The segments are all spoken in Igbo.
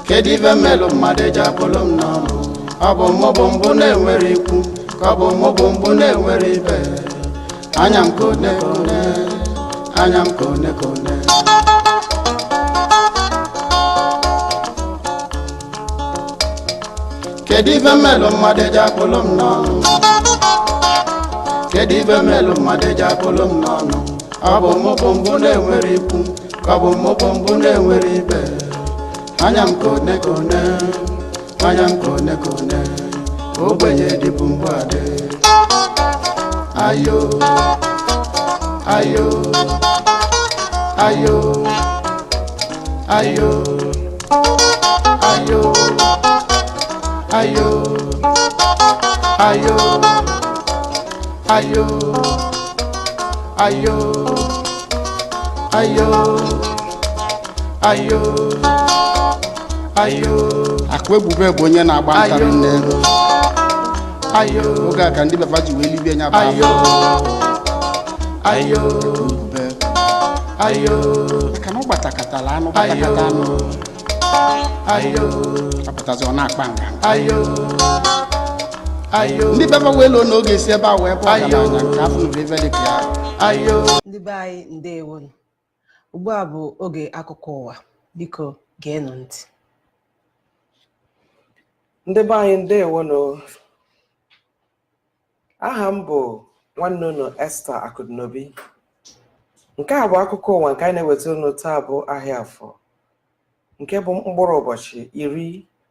Kedu ife mmelụ mmadụ eji akpụlụ m n'ọnụ? Ọ bụ mụ bụ mbụ na-enwere ikwu, ka ọ bụ mụ bụ mbụ na-enwere ibe? Anya m kone kone, anya m kone kone. Kedu ife mmelụ mmadụ eji akpụlụ m n'ọnụ? Kedu ife mmelụ mmadụ eji akpụlụ m n'ọnụ? Ọ bụ mụ bụ mbụ na-enwere ikwu, ka ọ bụ mụ bụ mbụ na-enwere ibe? Anya m kone kone, anya m kone kone. Ogbenye dịbụ mbụ adị. Ayo, ayo, ayo, ayo, ayo, ayo, ayo, ayo, ayo, ayo, ayo, ayo. Akụ ebube bụ onye na-agba ntarị nne. Ayo. Oge a ka ndị befa ji wee libie nya bụ ayo afọ. Ayo. Ebube. Ayo. Maka na ọ gbatakatala anụ, gbatakata anụ. Ayo. Apụtazi, ọ na-akpa nganga. Ayo, ayo. Ndị befa wee loo na oge si ebe a wee bụ Ayo. ọgaranya nke afọ nụrụ ebe dị ka ya. Ayo. Ndị be anyị, ndewonu. Ugbu a bụ oge akụkọ ụwa. Biko geenụ ntị. Ndị be anyị, ndewonu. Aha m bụ nwanne unu Esther Akụdịnobi. Nke a bụ akụkọ ụwa nke anyị na-ewetara unu taa, bụ ahịa Afọ, nke bụ mkpụrụ ụbọchị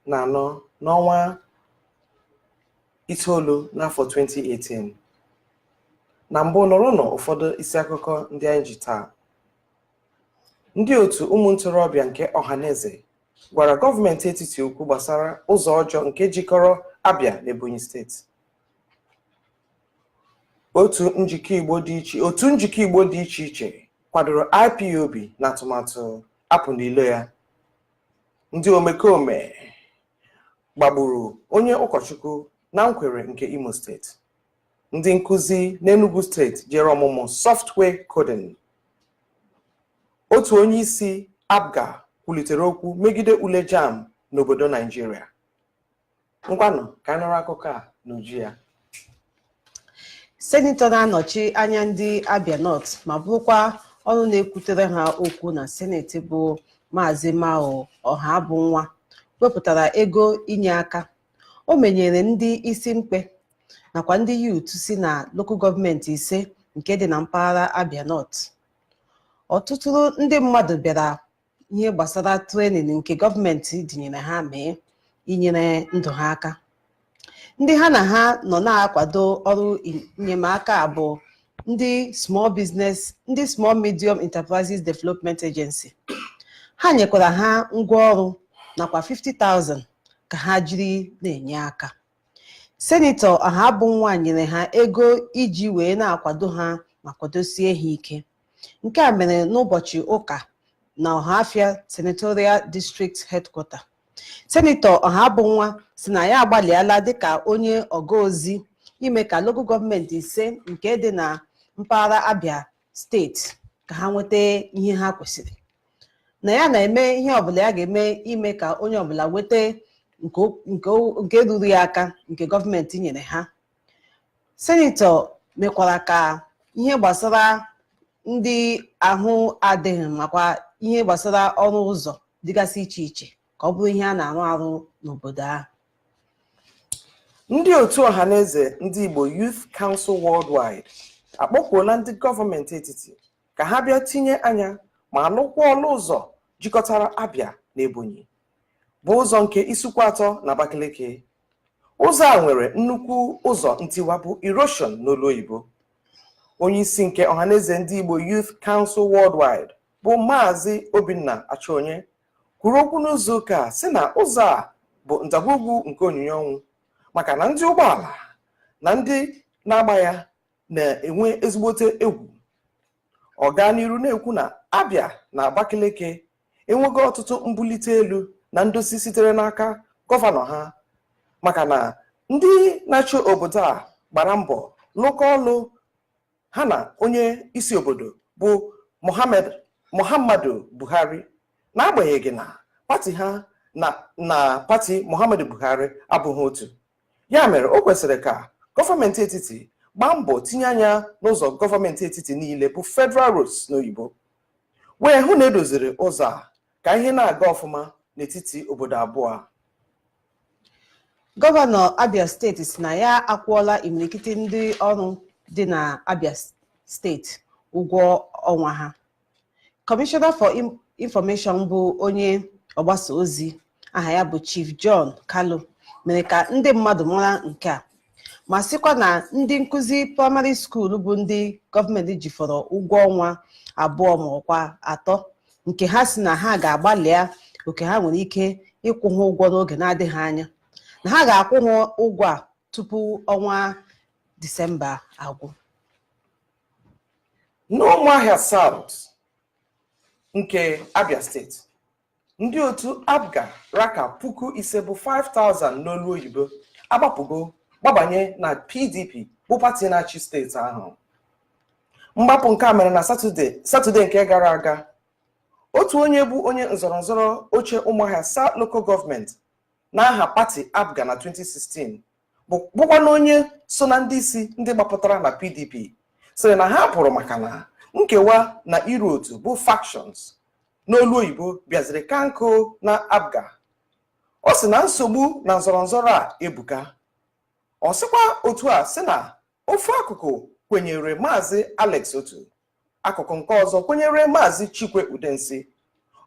14 n'ọnwa itoolu n'afọ 2018. Na mbụ, nụrụnụ ụfọdụ isi akụkọ ndị anyị ji taa. Ndị otu ụmụ ntorobịa nke Ọhaneze gwara gọọmenti etiti okwu gbasara ụzọ ọjọọ nke jikọrọ Abia na Ebonyi Steeti. Otu njikọ Igbo dị iche iche kwadoro IPOB na atụmatụ apụ n'ilo ya. Ndị omekome gbagburu onye ụkọchukwu na Nkwere nke Imo Steeti. Ndị nkụzi n'Enugu Steeti jere ọmụmụ software coding. Otu onye isi APGA kwulitere okwu megide ule JAMB n'obodo Naijiria. Ngwanụ, ka anyị nụrụ akụkọ a n'uju ya. Senetọ na-anọchi anya ndị Abia North ma bụrụkwa ọnụ na-ekwutere ha okwu na Seneti, bụ Maazị Mao Ọhabụnwa, wepụtara ego inye aka o menyere ndị isi mkpe nakwa ndị youth si na local gọọmenti ise nke dị na mpaghara Abia North. Ọtụtụ ndị mmadụ bịara ihe gbasara training nke gọọmenti dinyere ha mee inyere ndụ ha aka. Ndị ha na ha nọ na-akwado ọrụ enyemaka a bụ ndị small business, ndị Small Medium Enterprises Development Agency. Ha nyekwara ha ngwaọrụ nakwa 50,000 ka ha jiri na-enye aka. Senetọ Ọhabụnwa nyere ha ego iji wee na-akwado ha ma kwadosie ha ike. Nke a mere n'ụbọchị ụka na Ọhafịa Senatorial District Headquarter. Senetọ Ọhabụnwa si na ya agbalịala dịka onye ọga ozi ime ka local gọọmenti ise nke dị na mpaghara Abia Steeti ka ha nweta ihe ha kwesịrị, na ya na-eme ihe ọbụla ya ga-eme ime ka onye ọbụla nweta nke ruru ya aka nke gọọmenti nyere ha. Senetọ mekwara ka ihe gbasara ndị ahụ adịghị makwa ihe gbasara ọrụ ụzọ dịgasị iche iche ka ọ bụrụ ihe a na-arụ arụ n'obodo ahụ. Ndị otu Ọhaneze Ndị Igbo Youth Council Worldwide akpọkwuola ndị gọọmenti etiti ka ha bịa tinye anya ma lụkwa ọlụ ụzọ jikọtara Abia na Ebonyi, bụ ụzọ nke Isukwu Atọ na Abakaliki. Ụzọ a nwere nnukwu ụzọ ntiwa, bụ erosion n'olu oyibo. Onye isi nke Ọhaneze Ndị Igbo Youth Council Worldwide, bụ Maazị Obinna Achonye, kwuru okwu n'izu ụka a, sị na ụzọ a bụ ndagwurugwu nke onyinye ọnwụ, maka na ndị ụgbọala na ndị na-agba ya na-enwe ezigbote egwu. Ọ gaa n'iru na-ekwu na Abia na Abakaliki enwego ọtụtụ mbulite elu na ndozi sitere n'aka gọvanọ ha, maka na ndị na-achị obodo a gbara mbọ lụkọ ọlụ ha na onye isi obodo bụ Mohammed Muhammadu Buhari, n'agbanyeghị na pati ha na pati Muhammadu Buhari abụghị otu. Ya mere o kwesịrị ka gọọmenti etiti gbaa mbọ tinye anya n'ụzọ gọọmenti etiti niile bụ Federal Roads n'oyibo, wee hụ na edoziri ụzọ a ka ihe na-aga ọfụma n'etiti obodo abụọ a. Gọvanọ Abia Steeti si na ya akwụọla imirikiti ndị ọrụ dị na Abia Steeti ụgwọ ọnwa ha. Kọmishọna for Information bụ onye ọgbasa ozi aha ya bụ Chief John Kalu mere ka ndị mmadụ mara nke a, ma sịkwa na ndị nkụzi praịmarị skuul bụ ndị gọọmenti jifọrọ ụgwọ ọnwa 2 ma ọkwa 3 nke ha si na ha ga-agbalịa oke ha nwere ike ịkwụ ha ụgwọ n'oge na-adịghị anya, na ha ga-akwụ ha ụgwọ a tupu ọnwa Disemba agwụ. N'Ụmụahịa South nke Abia Steeti, ndị otu APGA raka 5,000 bụ 5,000 n'olu oyibo agbapụgo gbabanye na PDP bụ pati na-achị steeti ahụ. Mgbapụ nke a mere na Satọde nke gara aga. Otu onye bụ onye nzọrọ nzọrọ oche Ụmụahịa South Local Government n'aha pati APGA na 2016 bụkwa na onye so na ndị isi ndị gbapụtara na PDP sịrị na ha pụrụ maka na nkewa na iru otu bụ factions n'olu oyibo bịaziri ka nkụ na APGA. Ọ sị na nsogbu na nzọrọ nzọrọ a ebuka. Ọ sịkwa otu a sị na ofu akụkụ kwenyere Maazị Alex Otu, akụkụ nke ọzọ kwenyere Maazị Chikwe Udensi.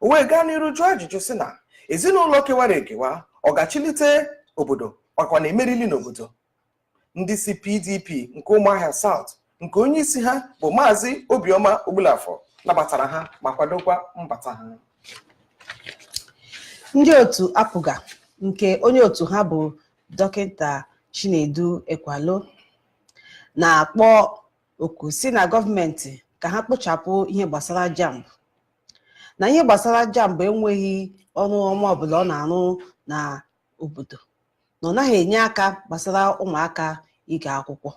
O wee gaa n'iru jụọ ajụjụ sị na ezinụlọ kewara ekewa ọ ga-achịlite obodo ọkwa na-emerili n'obodo. Ndị si PDP nke Ụmụahịa South nke onye isi ha bụ Maazị Obioma Ogbulafọ nabatara ha ma kwadokwa mbata ha. Ndị otu APGA nke onye otu ha bụ Dọkịta Chinedu Ekwalo na-akpọ oku si na gọọmenti ka ha kpochapụ ihe gbasara JAMB. Na ihe gbasara JAMB enweghị ọrụ ọma ọbụla ọ na-arụ na obodo, na ọ naghị enye aka gbasara ụmụaka ịga akwụkwọ.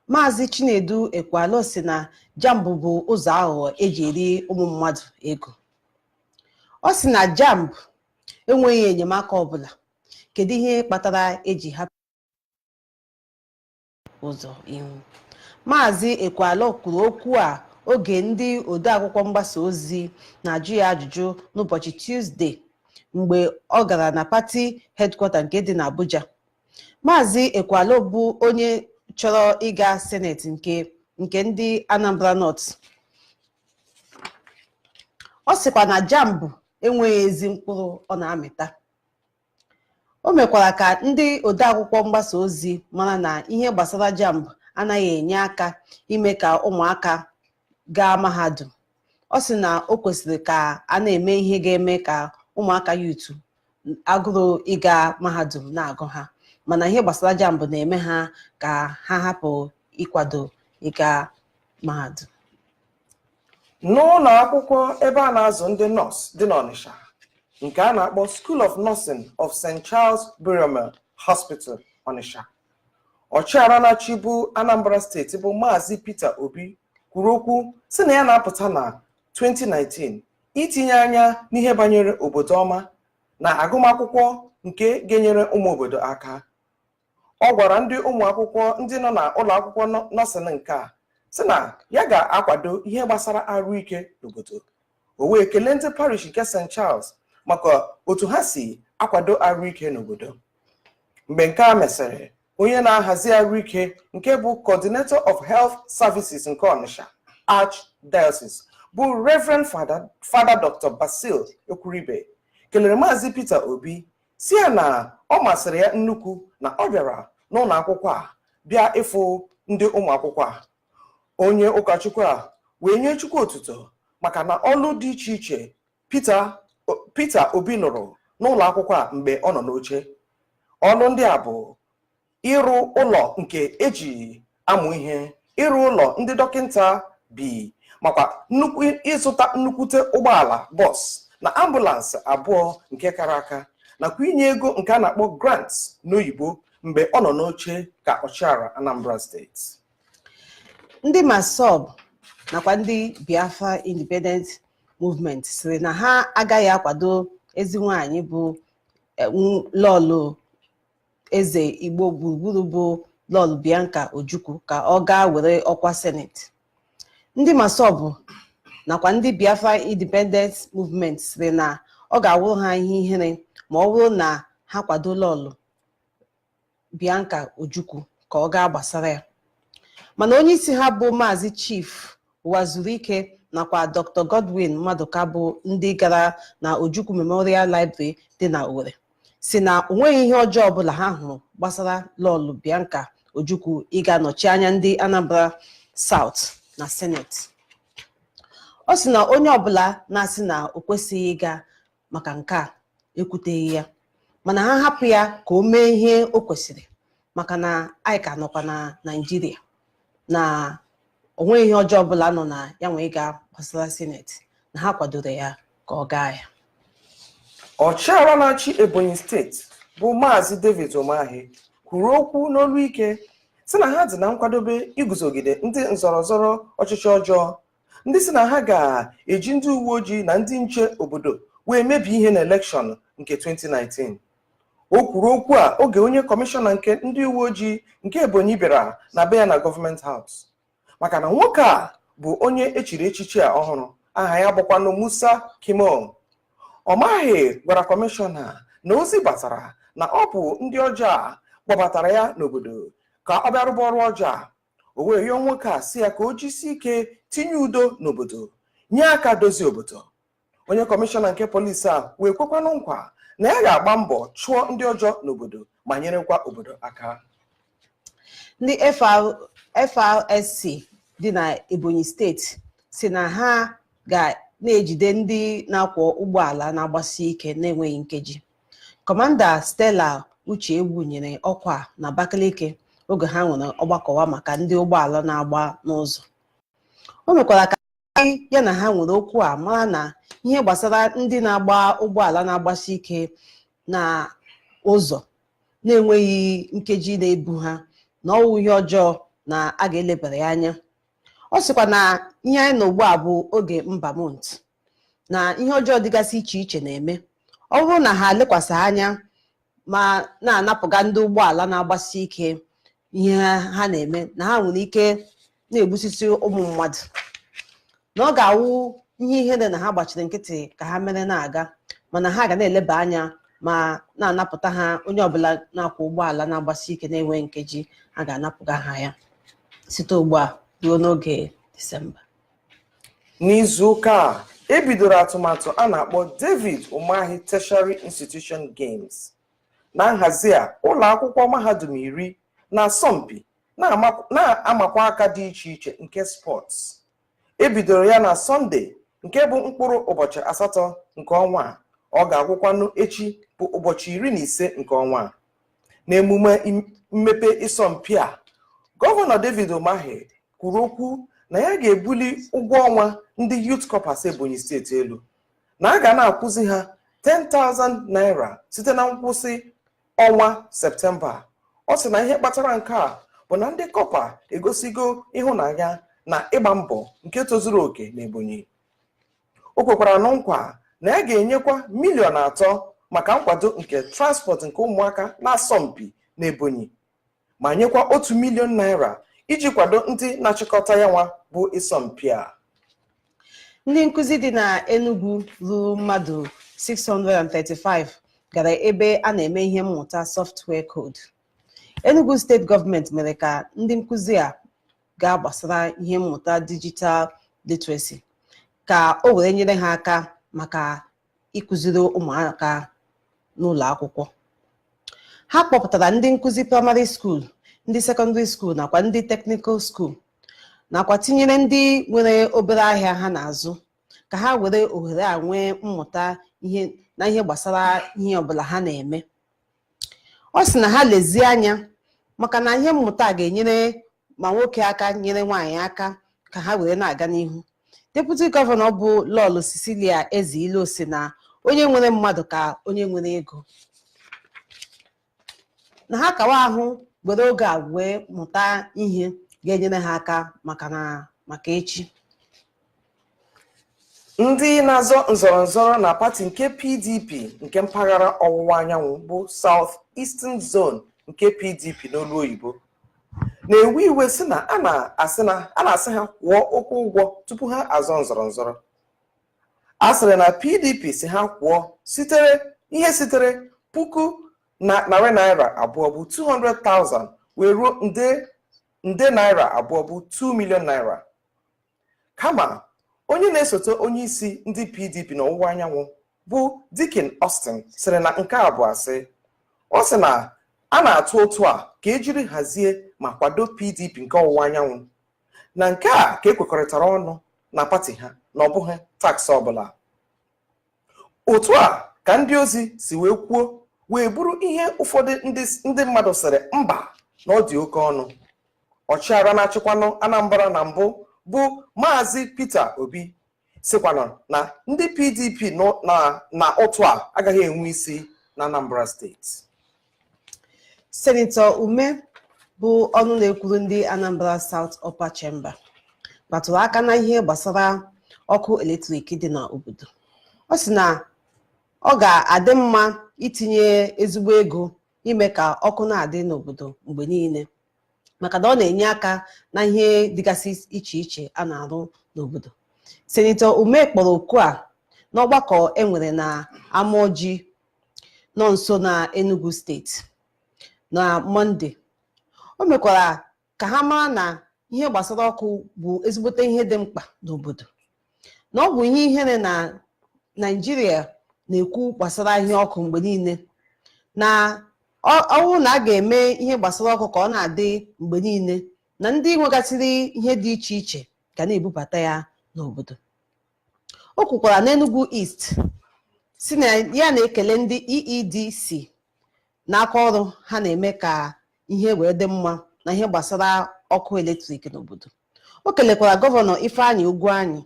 Maazị Chinedu Ekwalo si na JAMB bụ ụzọ aghụghọ eji eri ụmụ mmadụ ego. Ọ sị na JAMB enweghị enyemaka ọbụla. Kedu ihe kpatara eji hapụ ụzọ ihu? Maazị Ekwalo kwuru okwu a oge ndị odeakwụkwọ mgbasa ozi na-ajụ ya ajụjụ n'ụbọchị Tuzdee mgbe ọ gara na pati headquarter nke dị n'Abuja. Maazị Ekwalo bụ onye chọrọ ịga seneti nke ndị Anambra North. Ọ sịkwa na JAMB enweghị ezi mkpụrụ ọ na-amịta. O mekwara ka ndị odeakwụkwọ mgbasa ozi mara na ihe gbasara JAMB anaghị enye aka ime ka ụmụaka gaa mahadum. Ọ sị na o kwesịrị ka a na-eme ihe ga-eme ka ụmụaka yutu agụrụ ịga mahadum na-agụ ha, mana ihe gbasara JAMB na-eme ha ka ha hapụ ịkwado ịga mahadum. N'ụlọ akwụkwọ ebe a na-azụ ndị nọọsụ dị n'Ọnịsha nke a na-akpọ School of Nursing of St. Charles Borromeo Hospital Ọnịsha, ọchịagha na-achị bụ Anambra Steeti bụ Maazị Peter Obi kwuru okwu sị na ya na-apụta na 2019 itinye anya n'ihe banyere obodo ọma na agụmakwụkwọ nke ga-enyere ụmụ obodo aka. Ọ gwara ndị ụmụ akwụkwọ ndị nọ na ụlọ akwụkwọ nọọsịn nke a sị na ya ga-akwado ihe gbasara arụike n'obodo. O wee kelee ndị parish nke St. Charles maka otu ha si akwado arụike n'obodo. Mgbe nke a mesịrị, onye na-ahazi arụike nke bụ Coordinator of Health Services nke Onitsha Archdiocese bụ Reverend Father Dr. Basil Ekwuribe kelere Maazị Peter Obi si ya na ọ masịrị ya nnukwu na ọ bịara n'ụlọ akwụkwọ a bịa ịfụ ndị ụmụ akwụkwọ a. Onye ụkọchukwu a wee nye Chukwu otuto maka na ọlụ dị iche iche Peter Obi lụrụ n'ụlọ akwụkwọ a mgbe ọ nọ n'oche. Ọlụ ndị a bụ ịrụ ụlọ nke eji amụ ihe, ịrụ ụlọ ndị dọkịta bi, makwa nnukwu ịzụta nnukwute ụgbọala bọs na ambụlansị 2 nke kara aka, nakwa inye ego nke a na-akpọ grants n'oyibo mgbe ọ nọ n'oche ka ọchịagha Anambra Steeti. Ndị MASSOB nakwa ndị Biafra Independent Movement sịrị na ha agaghị akwado ezi nwaanyị bụ Lọlọ Eze Igbo Gburugburu bụ Lọlọ Bianca Ojukwu ka ọ gaa were ọkwa seneti. Ndị MASSOB nakwa ndị Biafra Independence Movement sịrị na ọ ga-awụrụ ha ihe ihere ma ọ bụrụ na ha kwado Lọlọ Bianca Ojukwu ka ọ gaa gbasara ya. Mana onye isi ha bụ Maazị Chief Uwazuruike nakwa Dr. Godwin Maduka, bụ ndị gara na Ojukwu Memorial Library dị na Owerri, si na o nweghị ihe ọjọọ ọbụla ha hụrụ gbasara Lọlọ Bianca Ojukwu ịga nọchi anya ndị Anambra South na Seneti. Ọ sị na onye ọbụla na-asị na o kwesịghị ịga maka nke a ekwuteghị ya, mana ha hapụ ya ka o mee ihe o kwesịrị, maka na anyị ka nọkwa na Naịjirịa, na o nweghị ihe ọjọọ ọbụla nọ na ya nwee ịga gbasara seneti, na ha kwadoro ya ka ọ gaa ya. Ọchịagha na-achị Ebonyi Steeti bụ Maazị David Umahi kwuru okwu n'olu ike, sị na ha dị na nkwadobe iguzogide ndị nzọrọzọrọ ọchịchị ọjọọ, ndị si na ha ga-eji ndị uwe ojii na ndị nche obodo wee mebie ihe na elekshọn nke 2019. O kwuru okwu a oge onye kọmishọna nke ndị uwe ojii nke Ebonyi bịara na be ya na Government House, maka na nwoke a bụ onye echiri echichi a ọhụrụ, aha ya bụkwanụ Musa Kimo. Umahi gwara kọmishọna na ozi batara na ọ bụ ndị ọjọọ a kpọbatara ya n'obodo ka ọ bịa rụba ọrụ ọjọọ a. O wee yọọ nwoke a, si ya ka o jisie ike tinye udo n'obodo, nye aka dozie obodo. Onye kọmishọna nke polisi a wee kwekwanụ nkwa na ya ga-agba mbọ chụọ ndị ọjọọ n'obodo ma nyerekwa obodo aka. Ndị FRSC dị na Ebonyi Steeti si na ha ga na-ejide ndị na-akwọ ụgbọala na-agbasi ike na-enweghị nkeji. Kọmanda Stella Ucheegbu nyere ọkwa na Abakaliki oge ha nwere ọgbakọwa maka ndị ụgbọala na-agba n'ụzọ. O mekwara ka ya na ha nwere okwu a mara na ihe gbasara ndị na-agba ụgbọala na-agbasi ike na ụzọ na-enweghị nkeji na-ebu ha na ọwụ ihe ọjọọ, na a ga-elebara ya anya. Ọ sịkwa na ihe anyị nọ ugbu a bụ oge mba mont na ihe ọjọọ dịgasị iche iche na-eme. Ọ bụrụ na ha lekwasị anya ma na-anapụga ndị ụgbọala na-agbasi ike ihe ha na-eme, na ha nwere ike na-egbusisi ụmụ mmadụ, na ọ ga-awụ ihe ihere na ha gbachiri nkịtị ka ha mere na-aga. Mana ha ga na-eleba anya ma na-anapụta ha onye ọbụla na-akwọ ụgbọala na-agbasi ike na-enwe nkeji, a ga-anapụga ha ya site ugbu a ruo n'oge Disemba. N'izu ụka a, ebidoro atụmatụ a na-akpọ David Umahi Tertiary Institution Games. Na nhazi a, ụlọ akwụkwọ mahadum 10 na-asọmpi na-amakwa aka dị iche iche nke sports. Ebidoro ya na Sọnde nke bụ mkpụrụ ụbọchị 8 nke ọnwa a. Ọ ga-agwụkwanụ echi bụ ụbọchị 15 nke ọnwa a. N'emume mmepe ịsọmpi a, Gọvanọ David Umahi kwuru okwu na ya ga-ebuli ụgwọ ọnwa ndị Youth Corpers Ebonyi Steeti elu, na a ga na-akwụzi ha 10,000 naira site na nkwụsị ọnwa Septemba. Ọ sị na ihe kpatara nke a bụ na ndị kọpa egosigo ịhụnanya na ịgba mbọ nke tozuru oke na Ebonyi. O kwekwara na nkwa na ya ga-enyekwa miliọn 3 maka nkwado nke transport nke ụmụaka na-asọmpi na Ebonyi, ma nyekwa 1 million naira iji kwado ndị na-achịkọta ya nwa bụ ịsọmpi a. Ndị nkụzi dị na Enugu ruru mmadụ 635 gara ebe a na-eme ihe mmụta software code. Enugu Steeti gọọmenti mere ka ndị nkụzi a gaa gbasara ihe mmụta digital literacy ka o were nyere ha aka maka ịkụziri ụmụaka n'ụlọ akwụkwọ. Ha kpọpụtara ndị nkụzi primary school, ndị secondary school nakwa ndị technical school, nakwa tinyere ndị nwere obere ahịa ha na-azụ, ka ha were ohere a nwee mmụta ihe na ihe gbasara ihe ọbụla ha na-eme. Ọ sị na ha lezie anya, maka na ihe mmụta a ga-enyere ma nwoke aka, nyere nwaanyị aka ka ha were na-aga n'ihu. Deputy gọvanọ bụ Lọlọ Cecilia Ezeilo si na onye nwere mmadụ ka onye nwere ego, na ha kawa ahụ were oge a wee mụta ihe ga-enyere ha aka maka na maka echi. Ndị na-azọ nzọrọ nzọrọ na pati nke PDP nke mpaghara ọwụwa anyanwụ bụ South Eastern Zone nke PDP n'olu oyibo na-ewe iwe sị na a na-asị ha kwụọ oke ụgwọ tupu ha azọ nzọrọ nzọrọ. A sịrị na PDP sị ha kwụọ sitere ihe sitere puku na narị naira abụọ bụ 200,000 wee ruo nde naira abụọ bụ 2 million naira. Kama onye na-esote onye isi ndị PDP n'ọwụwa anyanwụ bụ Dikin Austin sịrị na nke a bụ asị. Ọ sị na a na-atụ ụtụ a ka ejiri hazie ma kwado PDP nke ọwụwa anyanwụ, na nke a ka ekwekọrịtara ọnụ na pati ha, na ọ bụghị taksị ọbụla. Otu a ka ndị ozi si wee kwuo wee bụrụ ihe ụfọdụ ndị mmadụ sịrị mba, na ọ dị oke ọnụ. Ọchịagha na-achịkwanụ Anambra na mbụ bụ Maazị Peter Obi sịkwanụ na ndị PDP na ụtụ a agaghị enwe isi na Anambra steeti. Senetọ Ume bụ ọnụ na-ekwuru ndị Anambra South Upper Chamber kpatụrụ aka na ihe gbasara ọkụ eletrik dị n'obodo. Ọ sị na ọ ga-adị mma itinye ezigbo ego ime ka ọkụ na-adị n'obodo mgbe niile, maka na ọ na-enye aka na ihe dịgasị iche iche a na-arụ n'obodo. Senetọ Ume kpọrọ oku a n'ọgbakọ enwere na Amaoji nọ nso na Enugu steeti na Mọnde. O mekwara ka ha mara na ihe gbasara ọkụ bụ ezigbote ihe dị mkpa n'obodo, na ọ bụ ihe ihere na Naịjirịa na-ekwu gbasara ihe ọkụ mgbe niile, na ọ bụrụ na a ga-eme ihe gbasara ọkụ ka ọ na-adị mgbe niile, na ndị nwegasịrị ihe dị iche iche ga na-ebubata ya n'obodo. O kwukwara n'Enugu East si na ya na-ekele ndị EEDC n'aka ọrụ ha na-eme ka ihe wee dị mma na ihe gbasara ọkụ eletrik n'obodo. O kelekwara Gọvanọ Ifeanyi Ugwuanyi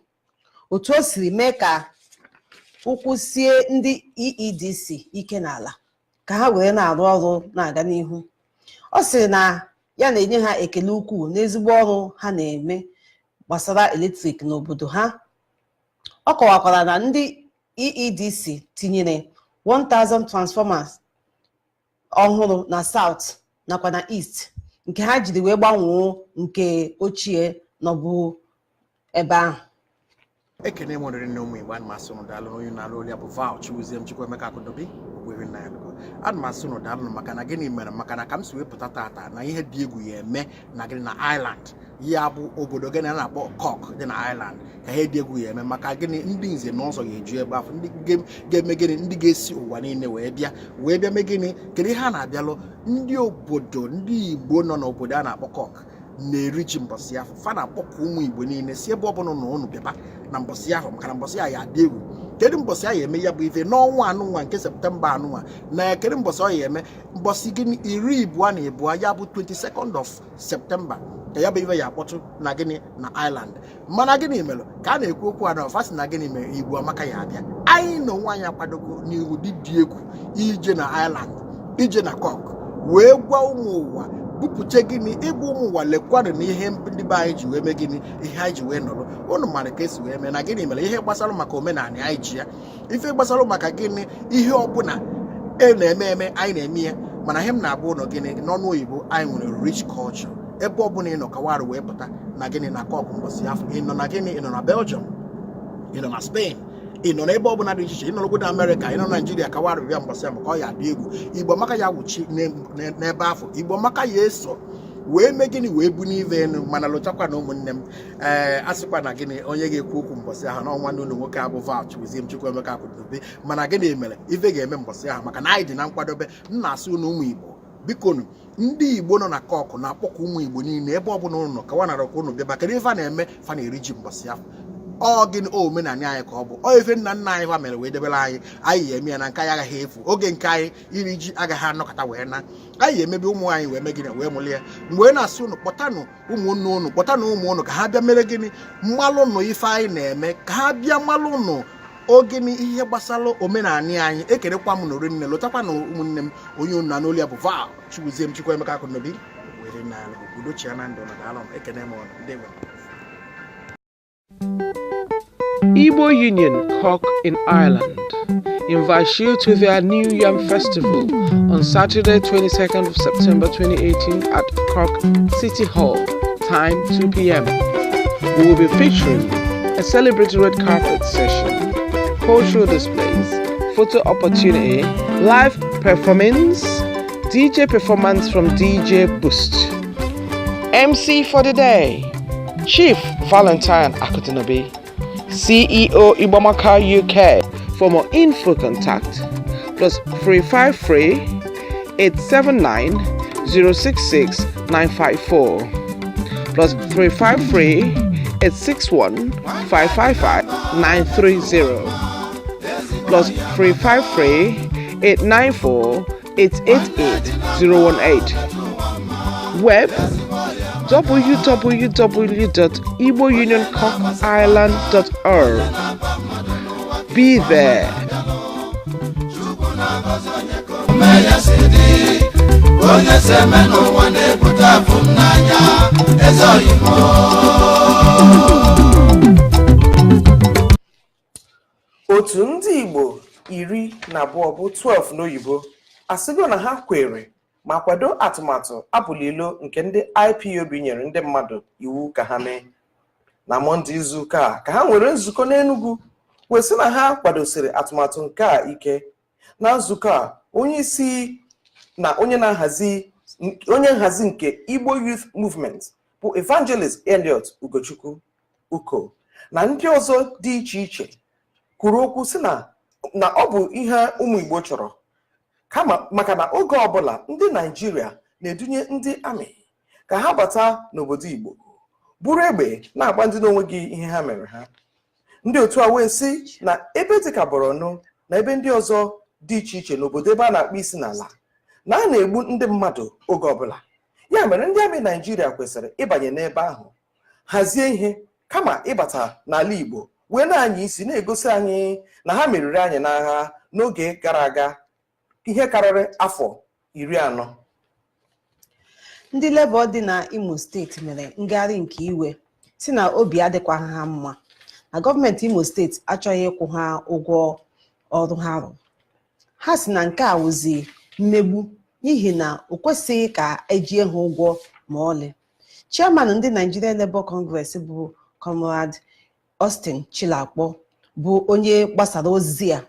otu o siri mee ka ụkwụ sie ndị EEDC ike n'ala ka ha were na-arụ ọrụ na-aga n'ihu. Ọ sịrị na ya na-enye ha ekele ukwuu n'ezigbo ọrụ ha na-eme gbasara eletrik n'obodo ha. Ọ kọwakwara na ndị EEDC tinyere 1000 transformers ọhụrụ na South nakwa na East, nke ha jiri wee gbanwee nke ochie nọbụ ebe ahụ. Ekene m oriri na ụmụ Igbo. Ana m asị ụnụ daalụ. Onye na-alụ olu ya bụ Val Chibuzie m Chukwuemeka Akụdobi were na ya. Ana m asị ụnụ daalụ maka na gịnị mere, maka na ka m si wee pụta tata na ihe dị egwu ya eme na gịnị na Ireland, ya bụ obodo gịnị a na-akpọ Cork dị na Ireland, ka ihe dị egwu ya eme. Maka gịnị? Ndị nze na ọzọ ga-eju ebe afọ, ndị ga-eme gịnị, ndị ga-esi ụwa niile wee bịa, wee bịa mee gịnị? Kedu ihe a na-abịalụ? Ndị obodo, ndị Igbo nọ n'obodo a na-akpọ Cork na-eri ji mbọsị afọ. Fa na-akpọkọ ụmụ Igbo niile si ebe ọbụla na ụnụ bịaba na mbọsị ahụ, maka na mbọsị ahụ ya adị egwu. Kedu mbọsị ahụ eme ya bụ ife? N'ọnwa anụnwa nke Septemba anụnwa. Na kedu mbọsị ọ ya eme? Mbọsị gịnị? 22, ya bụ 22nd of September, ka ya bụ ife ya akpọtụ na gịnị na Ireland. Mana gịnị mere ka a na-ekwu okwu a na ọfa sị na gịnị mere Igbo amaka ya abịa? Anyị na onwe anyị akwadogo n'iwu dị dị egwu ije na Ireland, ije na Cork, wee gwa ụmụ ụwa, bupụta gịnị, ịgwa ụmụ ụwa lekwanụ na ihe ndị be anyị ji wee mee gịnị, ihe anyị ji wee nọrọ. Ụnụ mara ka esi wee mee na gịnị mere ihe gbasara maka omenala anyị ji ya, ife gbasara maka gịnị, ihe ọbụla e na-eme eme anyị na-eme ya. Mana ihe m na-agwa ụnụ gịnị n'ọnụ oyibo, anyị nwere rich culture. Ebe ọbụla ị nọ, kawarụ wee pụta na gịnị na Cork mbọsị afọ. Ị nọ na gịnị, ị nọ na Belgium, ị nọ na Spain, ị nọ n'ebe ọbụla dị iche iche, ị nọrọgo na Amerịka, ị nọ na Naijiria, kawarụ bịa mbọsị ahụ, ka ọ ya adị egwu. Igbo amaka ya wuchi n'ebe afọ. Igbo amaka ya eso wee mee gịnị, wee bu n'ive enu. Mana lụchakwa na ụmụnne m, ee, a sịkwa na gịnị, onye ga-ekwu okwu mbọsị ahụ n'ọnwa n'ụlọ nwoke abụ Val Chibuzie m Chukwuemeka Akụdobi. Mana gịnị mere ife ga-eme mbọsị ahụ? Maka na anyị dị na nkwadobe. M na-asị unu ụmụ Igbo, bikonu, ndị Igbo nọ na Cork na-akpọkọ ụmụ Igbo niile ebe ọ bụla ụnụ nọ, ka nara ka ụnụ bịaba. Kedu ife a na-eme? Fa na-eri ji mbọsị ahụ. Ọ gịnị? O omenala anyị ka ọ bụ. Ọ ife nna nna anyị fa mere wee debere anyị. Anyị ya eme ya na nke anyị agaghị efu. Oge nke anyị iri ji agaghị anọkọta wee na anyị emebi ụmụ anyị wee mee gịnị, wee mụrụ ya. Mgbe na-asị ụnụ kpọtanụ ụmụnne ụnụ, kpọtanụ ụmụ ụnụ ka ha bịa mere gịnị, mmalụnụ ife anyị na-eme, ka ha bịa malụnụ ogene ihe gbasara omenala anyị. Ekerekwa m nụrụ nne, lụtakwa na ụmụnne m. Onye unu na n'olu ya bụ Val Chibuzie m Chukwuemeka Akụnobi were na udochia na ndụ na daalụ m. Ekene m ọnụ ndị. Igbo Union Cork in Ireland invites you to their New Yam Festival on Saturday, 22nd of September 2018 at Cork City Hall, time 2 p.m. We will be featuring a celebratory red carpet session, cultural displays, photo opportunity, live performance, DJ performance from DJ Boost. MC for the day, Chief Valentine Akutinobi, CEO Ibomaka UK. For more info contact +353 879 066 954, +353 861 555 930, +353 894 888 018. Web www.igbounioncorkireland.org. Be there. Ya si dị onye si eme n'ụwa na-ebute afụ m n'anya eze oyimo. Otu ndị Igbo 12 bụ 12 n'oyibo asịgo na ha kwere ma kwado atụmatụ apụlilo nke ndị IPOB nyere ndị mmadụ iwu ka ha mee na Mọnde izuụka a ka ha nwere nzukọ n'Enugu wee sị na ha kwadosiri atụmatụ nke a ike. Na nzukọ a, onye isi na onye na-ahazi onye nhazi nke Igbo Youth Movement bụ Evangelist Elliot Ugochukwu Uko na ndị ọzọ dị iche iche kwuru okwu sị na ọ bụ ihe ụmụ Igbo chọrọ kama maka na oge ọbụla ndị Naijiria na-edunye ndị amị ka ha bata n'obodo Igbo buru egbe na-agba ndị n'onweghị ihe ha mere ha. Ndị otu a wee sị na ebe dịka Borno na ebe ndị ọzọ dị iche iche n'obodo ebe a na-akpọ isi n'ala na a na-egbu ndị mmadụ oge ọbụla. Ya mere ndị amị Naijiria kwesịrị ịbanye n'ebe ahụ hazie ihe kama ịbata n'ala Igbo wee na-anya isi na-egosi anyị na ha meriri anyị n'agha n'oge gara aga ihe karịrị afọ 40. Ndị Labour dị na Imo Steeti mere ngagharị nke iwe si na obi adịkwaghị ha mma na gọọmenti Imo Steeti achọghị ịkwụ ha ụgwọ ọrụ ha rụrụ. Ha si na nke a wụzi mmegbu n'ihi na o kwesịghị ka ejie ha ụgwọ ma ọlị. Chairman ndị Nigeria Labour Congress bụ Comrade Austin Chilakpo bụ onye gbasara ozi a.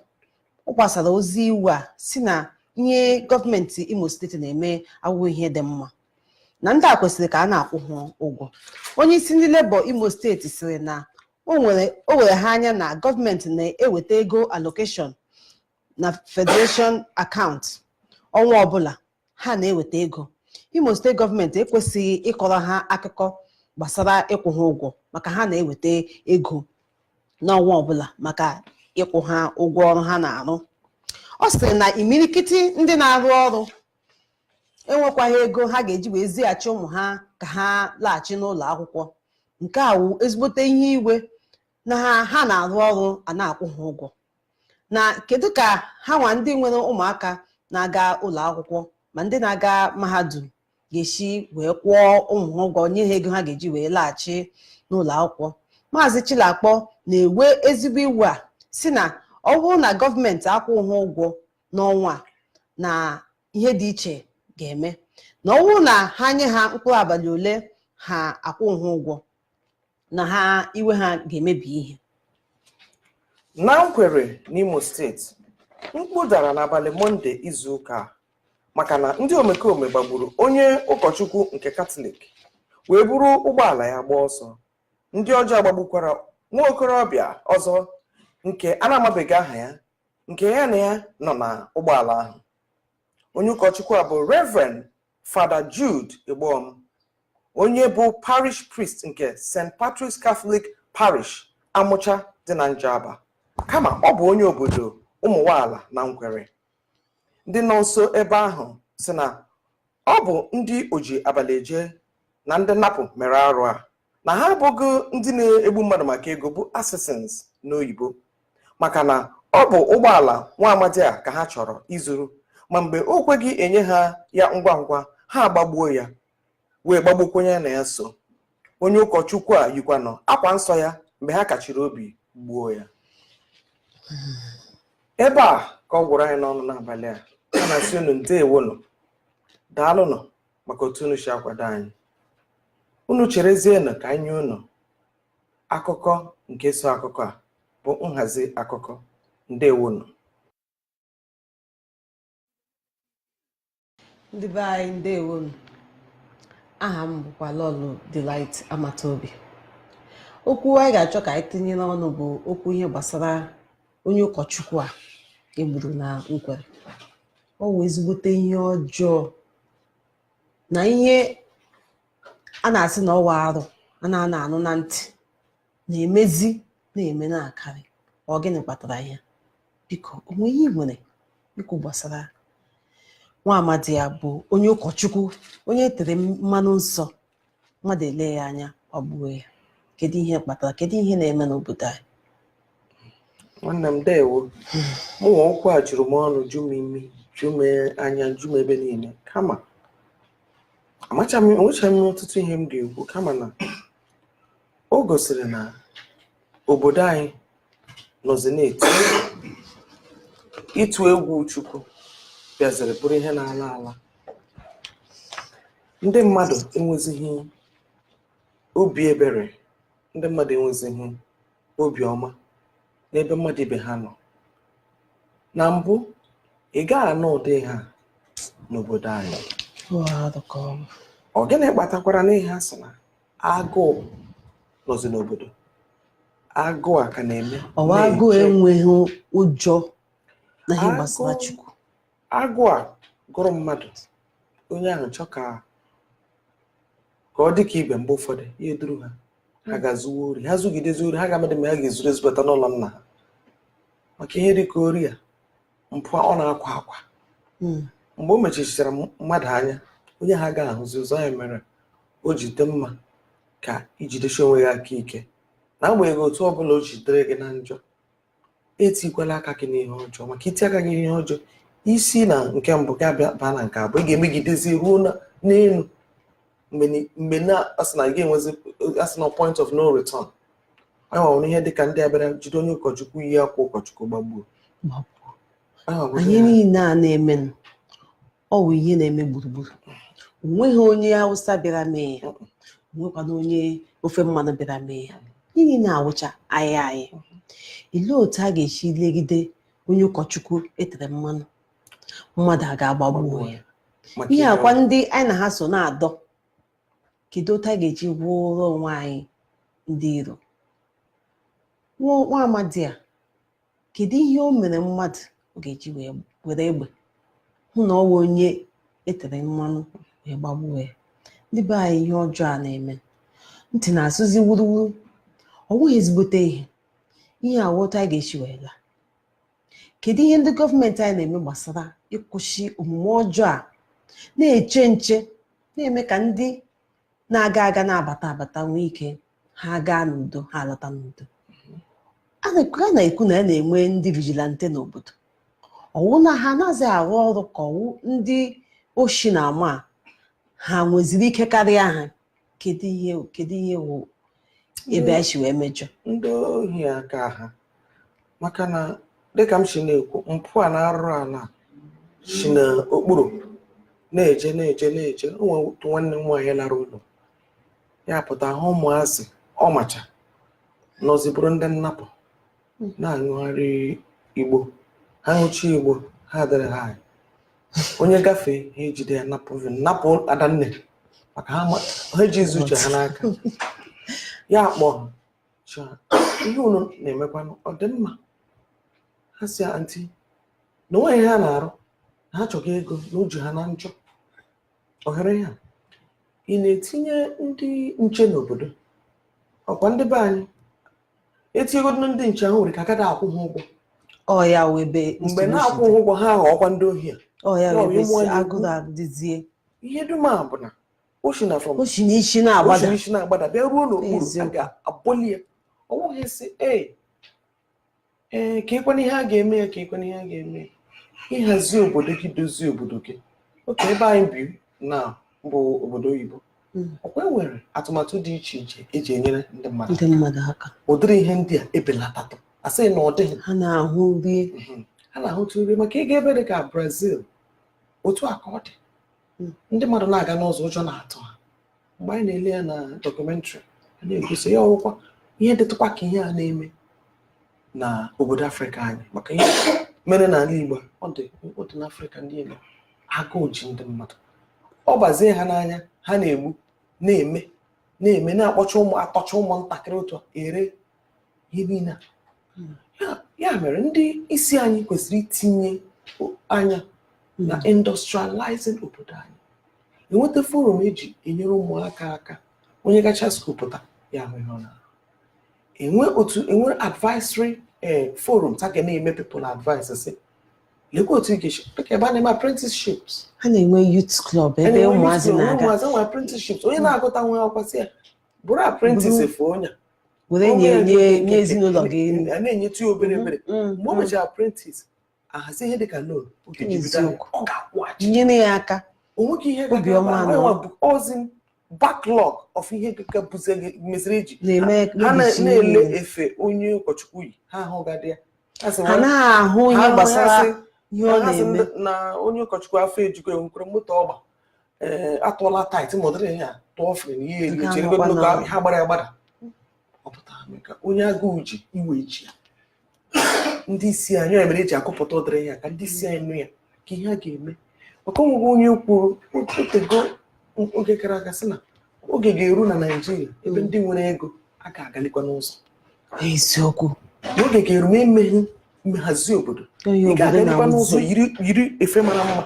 Ọ gbasara ozi iwu a si na ihe gọọmenti Imo Steeti na-eme awụghị ihe dị mma, na ndị a kwesịrị ka a na-akwụ ha ụgwọ. Onye isi ndị Labour Imo Steeti sịrị na o nwere o were ha anya na gọọmenti na-eweta ego allocation na federation account ọnwa ọbụla. Ha na-eweta ego, Imo Steeti gọọmenti ekwesịghị ịkọrọ ha akụkọ gbasara ịkwụ ha ụgwọ maka ha na-eweta ego n'ọnwa ọbụla maka ịkwụ ha ụgwọ ọrụ ha na-arụ. Ọ sịrị na imirikiti ndị na-arụ ọrụ enwekwaghị ego ha ga-eji wee zighachi ụmụ ha ka ha laghachi n'ụlọ akwụkwọ. Nke a wụ ezigbote ihe iwe na ha na-arụ ọrụ a na-akwụ ha ụgwọ, na kedu ka ha nwa ndị nwere ụmụaka na-aga ụlọ akwụkwọ ma ndị na-aga mahadum ga-esi wee kwụọ ụmụ ha ụgwọ, nye ha ego ha ga-eji wee laghachi n'ụlọ akwụkwọ? Maazị Chilakpo na-ewe ezigbo iwe a si na ọ bụrụ na gọọmenti akwụghị ha ụgwọ n'ọnwa a, na ihe dị iche ga-eme, na ọ bụrụ na ha nye ha mkpụrụ abalị ole ha akwụghị ha ụgwọ, na ha iwe ha ga-emebi ihe. Na Nkwere n'Imo Steeti, mkpu dara n'abalị Mọnde izuụka a maka na ndị omekome gbagburu onye ụkọchukwu nke Katọlik wee buru ụgbọala ya gbaa ọsọ. Ndị ọjọọ gbagbukwara nwa okorobịa ọzọ nke a na-amabeghị aha ya nke ya na ya nọ na ụgbọala ahụ. Onye ụkọchukwu a bụ Reverend Fada Jude Igbom, onye bụ parish priest nke St. Patrick's Catholic Parish, Amụcha dị na Njaba, kama ọ bụ onye obodo Ụmụnwaala na Nkwere. Ndị nọ nso ebe ahụ si na ọ bụ ndị oji abalị eje na ndị napụ mere arụ a, na ha abụghị ndị na-egbu mmadụ maka ego bụ assassins n'oyibo, maka na ọ bụ ụgbọala nwa amadi a ka ha chọrọ izuru, ma mgbe o kweghị enye ha ya ngwa ngwa, ha agbagbuo ya wee gbagbukwa onye na ya so. Onye ụkọchukwu a yikwanụ akwa nsọ ya mgbe ha kachiri obi. Gbuo ya. Ebe a ka ọ gwụrụ anyị n'ọnụ n'abalị a. A na-asị unu ndewonụ, daalụnụ maka otu unu si akwado anyị. Unu cherezienụ ka anyị nye unu akụkọ nke so akụkọ a bụ nhazi akụkọ. Ndewonụ. Ndị be anyị, ndewonu. Aha m bụkwa Lọlọ Delight Amataobi. Okwu anyị ga-achọ ka anyị tinye n'ọnụ bụ okwu ihe gbasara onye ụkọchukwu a egburu na Nkwere. Ọ wụ ezigbote ihe ọjọọ na ihe a na-asị na ọwa arụ a na-ana anụ na ntị na-emezi na-eme na-akarị. Ọ gịnị kpatara ya? Biko, o nwee ihe ị nwere ikwu gbasara nwa amadi ya bụ onye ụkọchukwu, onye e tere mmanụ nsọ, mmadụ ele ya anya gbagbuo ya? Kedu ihe kpatara? Kedu ihe na-eme n'obodo anyị? Nwanne m, ndewo. Mụnwa, okwu a juru m ọnụ, ju m imi, ju m anya, ju m ebe niile. Kama amacha m, enwechaghị m ọtụtụ ihe m ga-ekwu, kama na o gosiri na obodo anyị nọzi na-eti ịtụ egwu Chukwu bịaziri bụrụ ihe na-ala ala. Ndị mmadụ enwezighị obi ebere, ndị mmadụ enwezighị obi ọma n'ebe mmadụ ibe ha nọ. Na mbụ, ị gaghị anụ ụdị ha n'obodo anyị. Ọ gịnị kpatakwara n'ihe a sị na agụụ nọzi n'obodo? Agụụ a ka na-eme. Ọwa agụụ enweghị ụjọ na ihe gbasara Chukwu. Agụụ a gụrụ mmadụ, onye ahụ chọ ka ọ dị ka ibe. Mgbe ụfọdụ ya eduru ha, ha ga-zuwa ori, ha zugidezi ori, ha ga-amadị ma ha ga-ezuru ezubata n'ụlọ nna ha, maka ihe dị ka ori a, mpụ ọ na-akwa akwa. Mgbe o mechichara mmadụ anya, onye ha ga-ahụzi ụzọ. Ya mere o ji dị mma ka ijidesi onwe gị aka ike, n'agbanyeghị otu ọbụla o jidere gị na njọ. Etikwala aka gị n'ihe ọjọọ, maka iti aka gị n'ihe ọjọọ, isi na nke mbụ ga-abịa baa na nke abụọ, ị ga-emegidezi ruo n'elu mgbe na asị na ị ga-enwezi, asị na point of no return. Anyị nwere ihe dịka ndị abịara jide onye ụkọchukwu yi akwa ụkọchukwu gbagbuo. Anyị niile a na-eme, ọ bụ ihe na-eme gburugburu. Onweghị onye Hausa bịara mee ya, onwekwana onye ofe mmanụ bịara mee ya. Niile na-awụcha anyị anyị. Olee otu a ga-esi legide onye ụkọchukwu etere mmanụ, mmadụ a ga-agbagbuo ya? Ihe akwa ndị anyị na ha so na-adọ, kedu otu a ga-eji gwụrụ onwe anyị ndị iro? Nwa amadi a, kedu ihe o mere mmadụ ọ ga-eji were egbe hụ na ọ wụ onye etere mmanụ wee gbagbuo ya? Ndị be anyị, ihe ọjọọ a na-eme, ntị na-asụzi wuruwuru. Ọ bụghị ezigbote ihe. Ihe a otu anyị ga-esi wee laa. Kedu ihe ndị gọọmenti anyị na-eme gbasara ịkwụsị omume ọjọọ a na-eche nche, na-eme ka ndị na-aga aga na-abata abata nwee ike ha gaa n'udo, ha alọta n'udo? A na-ekwu na a na-enwe ndị vigilante n'obodo. Ọwụ na ha anaghịzi arụ ọrụ, ka ọwụ ndị oshi na ama ha nweziri ike karịa ha? Kedu ihe wụ ebe anyị si wee mejọ? Ndị ohi aka ha, maka na dịka m si na-ekwu, mpụ a na-arụ ala si n'okpuru na-eje na-eje na-eje. O nwere otu nwanne m nwaanyị lara ụlọ, ya pụta hụ ụmụazị ọ macha nọzi bụrụ ndị nnapụ na-aṅụgharị igbo. Ha ṅụchi igbo, ha adịrị ha. Onye gafee, ha ejide ya, napụ napụ adanne, maka ha ejizi uche ha n'aka. Ya akpọ ha, ihe unu na-emekwanụ ọ dị mma? Ha si, aunty, na onweghị ha na-arụ, na ha chọga ego na uju ha na njọ ohere ya. Ị na-etinye ndị nche n'obodo, ọkwa ndị be anyị etinyegodo ndị nche ahụ nwere ka agaghị akwụ ha ụgwọ. Ọ ya wụ ebe mgbe na-akwụ ha ụgwọ, ha aghọọkwa ndị ohi a. Ọ ya wụ ebe si agụrụ adịzie. Ihe dum a bụ na o si na from o si n'isi na-agbada, o si n'isi na-agbada bịa ruo n'okpuru. A ga-abọli ya. Ọ nweghị sị ee ee, ka ịkwana ihe a ga-eme ya, ka ịkwana ihe a ga-eme ya. Ịhazi obodo gị, dozie obodo gị. Oke ebe anyị bi na bụ obodo oyibo. Ọkwa e nwere atụmatụ dị iche iche eji enyere ndị mmadụ Ndị mmadụ aka. Ụdịrị ihe ndị a ebelatatụ, asịghị na ọ dịghị. Ha na-ahụ rie. Ha na-ahụta uri maka ịga ebe dị ka Brazil, otu a ka ọ dị. Ndị mmadụ na-aga n'ụzọ, ụjọ na-atụ ha. Mgbe anyị na-ele ya na documentary, a na-egosi ya, ọrụkwa ihe dịtụkwa ka ihe a na-eme na obodo Afrịka anyị, maka ihe mere n'ala Igbo, ọ dị n'Afrịka ndị eme agụụ ji ndị mmadụ, ọ gbazie ha n'anya, ha na-egbu, na-eme na-eme, na-akpọcha ụmụ, atọcha ụmụntakịrị otu a, ere ihe niile a. Ya mere ndị isi anyị kwesịrị itinye anya na industrializing obodo anyị, enweta forum eji enyere ụmụaka aka. Onye gacha school pụta, ya ahụ ihe ọ na-arụ. Enwe otu, enwe advisory forum ta ga na-eme people advice, sị lekwa otu ị ga-esi, dịka ebe a na-eme apprenticeships. Ha na-enwe youth club ebe ụmụazị na-aga. Ụmụazị nwe apprenticeships. Onye na-agụta nwe akwụkwọ, sị ya bụrụ apprentice efu onye a. Were nye nye nye ezinụlọ gị. A na-enyetụ ya obere obere. Mgbe o mechara apprentice, ahazi ihe dịka loan ọ ga-eji bido ahịa, Eziokwu. ọ ga-akwụghachi. Nyere ya aka. Onweghị ihe Obiọma ga-aba nọ. nwa bụ ozi backlog of ihe ga buze meziri eji na-eme ha mebisi na-ele ihe. Efe onye ụkọchukwu yi, ha ahụgadị ya. Ha sị, Ha naghị ahụ ihe gbasara ihe ọ ha sị na-eme. Na onye ụkọchukwu afọ ejugo, enwekwara moto ọgba, ee, atụọla tithe, ma ọ dịrị ihe a tụọ offering, ihe eri Nke chere ahụ nnukwu kwa na- ha gbara ya gbada. Ọ pụtara maka onye agụụ ji iwe ji ya. Ndị isi anyị, ya mere eji akụpụta ụdịrị ihe a ka ndị isi anyị nụ ya, ka ihe a ga-eme, maka onwegwe onye kwuru otego oge gara aga sị na oge ga-eru na Naịjirịa ebe ndị nwere ego a ga-agalikwa n'ụzọ. Eziokwu. N'oge ga-eru ma emeghi nhazi obodo, Onye ị obodo ga-agalikwa n'ụzọ na-awụzi. Yiri efe mara mma,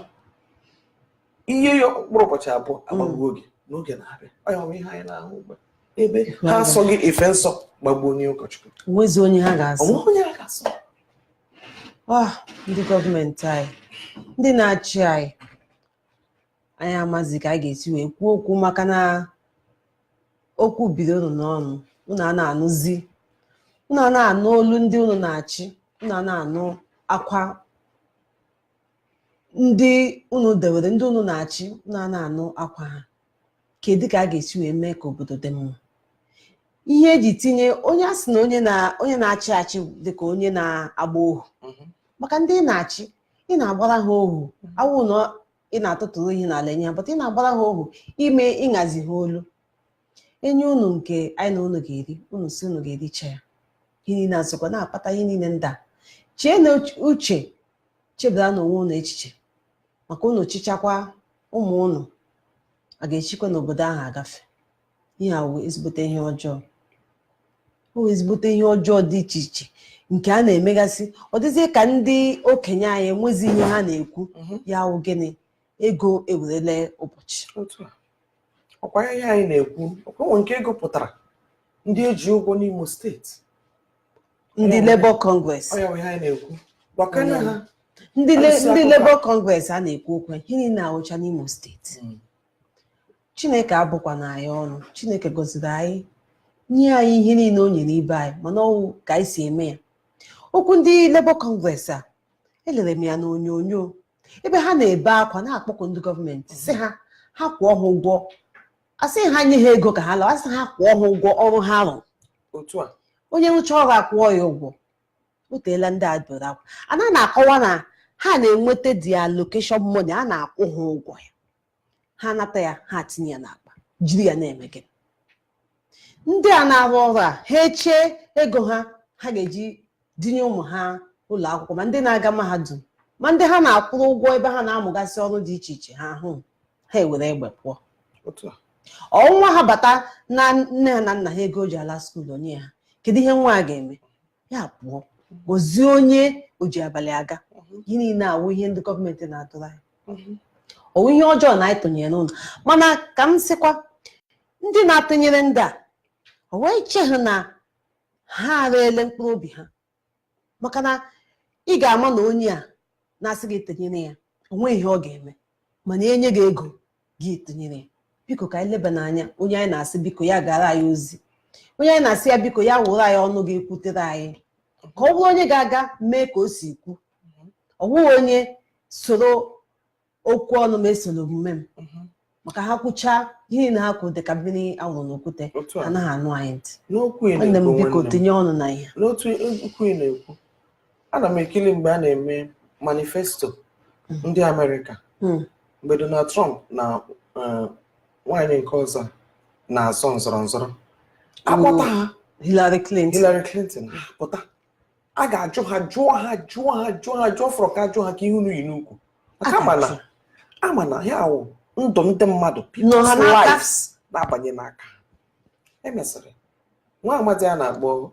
ihe ya mkpụrụ ụbọchị 2 agbagbuo oge n'oge na-abịa. Ọ ya bụ ihe anyị na-ahụ ugbu a, ebe ha asọghị efe nsọ gbagbuo onye ụkọchukwu. Onwezi onye ha ga-asị. Onweghị onye a ga-asọ. Ah, ndị gọọmenti anyị, ndị na-achị anyị, anyị amazi ka anyị ga-esi wee kwuo okwu, maka na okwu bido unu n'ọnụ, unu a na-anụzi, unu a na-anụ olu ndị unu na-achị, unu a na-anụ akwa ndị unu dewere, ndị unu na-achị, unu a na-anụ akwa ha. Kedu ka a ga-esi wee mee ka obodo dị mma? Ihe eji tinye onye a sị na onye na-achị achị dịka onye na-agba ohu, maka ndị ị na-achị, ị na-agbara ha ohu, awụ na ị na-atụtụrụ ihe n'ala enye ha, bụta ị na-agbara ha ohu ime ịṅazi ha olu enye unu nke anyị na unu ga-eri, unu si unu ga-ericha ya. Ihe niile asịkwa na-akpata ihe niile ndị a. Chee na uche, chebara na onwe unu echiche, maka unu chichakwa ụmụ unu a ga-echikwa n'obodo ahụ agafe. Ihe a wụ ezigbote ihe ọjọọ, o wụ ezigbote ihe ọjọọ dị iche iche nke a na-emegasị. Ọ dịzie ka ndị okenye anyị enwezi ihe ha na-ekwu. Ya wụ gịnị? Ego ewerele ụbọchị. Otu a ọkwa ihe anyị na-ekwu, ọkwa nwe nke ego pụtara ndị eji ụgwọ n'Imo Steeti. Ndị Labour Congress. Ọ ya bụ ihe anyị na-ekwu, gwakana ha. Ndị Alụsị ndị akụkọ. Labour Congress a na-ekwu okwu, ihe niile awụcha n'Imo Steeti. Chineke abụkwa na anyị ọnụ. Chineke gọziri anyị, nye anyị ihe niile o nyere ibe anyị, mana ọwụ ka anyị si eme ya. Okwu ndị Labour Congress a, elere m ya n'onyonyo ebe ha na-ebe akwa, na-akpọkụ ndị gọọmenti, si ha ha kwụọ ha ụgwọ. Asị ha nye ha ego ka ha lụọ, asị ha kwụọ ha ụgwọ ọrụ ha rụrụ. Otu a. Onye rụcha ọrụ, akwụọ ya ụgwọ. O teela ndị a bere akwa. A na na-akọwa na ha na-enweta the allocation money a na-akwụ ha ụgwọ ya, ha nata ya, ha tinye ya n'akpa, jiri ya na-eme gịnị? Ndị a na-arụ ọrụ a, ha echee ego ha ha ga-eji dinye ụmụ ha ụlọ akwụkwọ, ma ndị na-aga mahadum, ma ndị ha na-akwụrụ ụgwọ ebe ha na-amụgasị ọrụ dị iche iche, ha hụ ha ewere egbe pụọ. Otu a. Ọnwa ha bata na nne ha na nna ha ego o ji ala school onye ha, kedu ihe nwa a ga-eme? Ya pụọ gozie onye o ji abalị aga. Ihe niile awụ ihe ndị gọọmenti na-atụrụ anyị. Ọwụ ihe ọjọọ na anyị tụnyere n'ụlọ, mana ka m sịkwa ndị na-atụnyere ndị a, o wee che ha na ha arịele mkpụrụ obi ha, maka na ị ga-ama na onye a na-asị gị tụnyere ya, o nweghị ihe ọ ga-eme, mana enye gị ego gị tụnyere ya. Biko, ka anyị leba n'anya onye anyị na-asị biko ya gara anyị ozi, onye anyị na-asị ya biko ya wụrụ anyị ọnụ ga-ekwutere anyị, ka ọ bụrụ onye ga-aga mee ka o si kwu. Ọ bụghị onye soro okwu ọnụ ma esoro omume m. Maka ha kwuchaa ihe niile ha kwuru dị ka mmiri awụrụ n'okwute. Otu a. Anaghị anụ anyị ntị. N'okwu ị Nwanne m, na-ekwu, biko, nwanne m. tinye ọnụ na ihe. N'otu okwu ị na-ekwu, ana m ekiri mgbe a na-eme manifesto ndị Amerịka, mgbe Donald Trump na nwaanyị nke ọzọ na-azọ nzọrọ nzọrọ akpọta ha. Hillary Clinton. Hillary Clinton. Ha pụta, a ga-ajụ ha, jụọ ha, jụọ ha, jụọ ha, jụọ fọrọ ka jụọ ha ka ihe unu yi n'ukwu, maka A ama na ga-ajụ. Ama na ya wụ ndụ ndị mmadụ, Nọ ha people's n'aka. lives na-abanye n'aka. Emesịrị nwa amadi a na-akpọ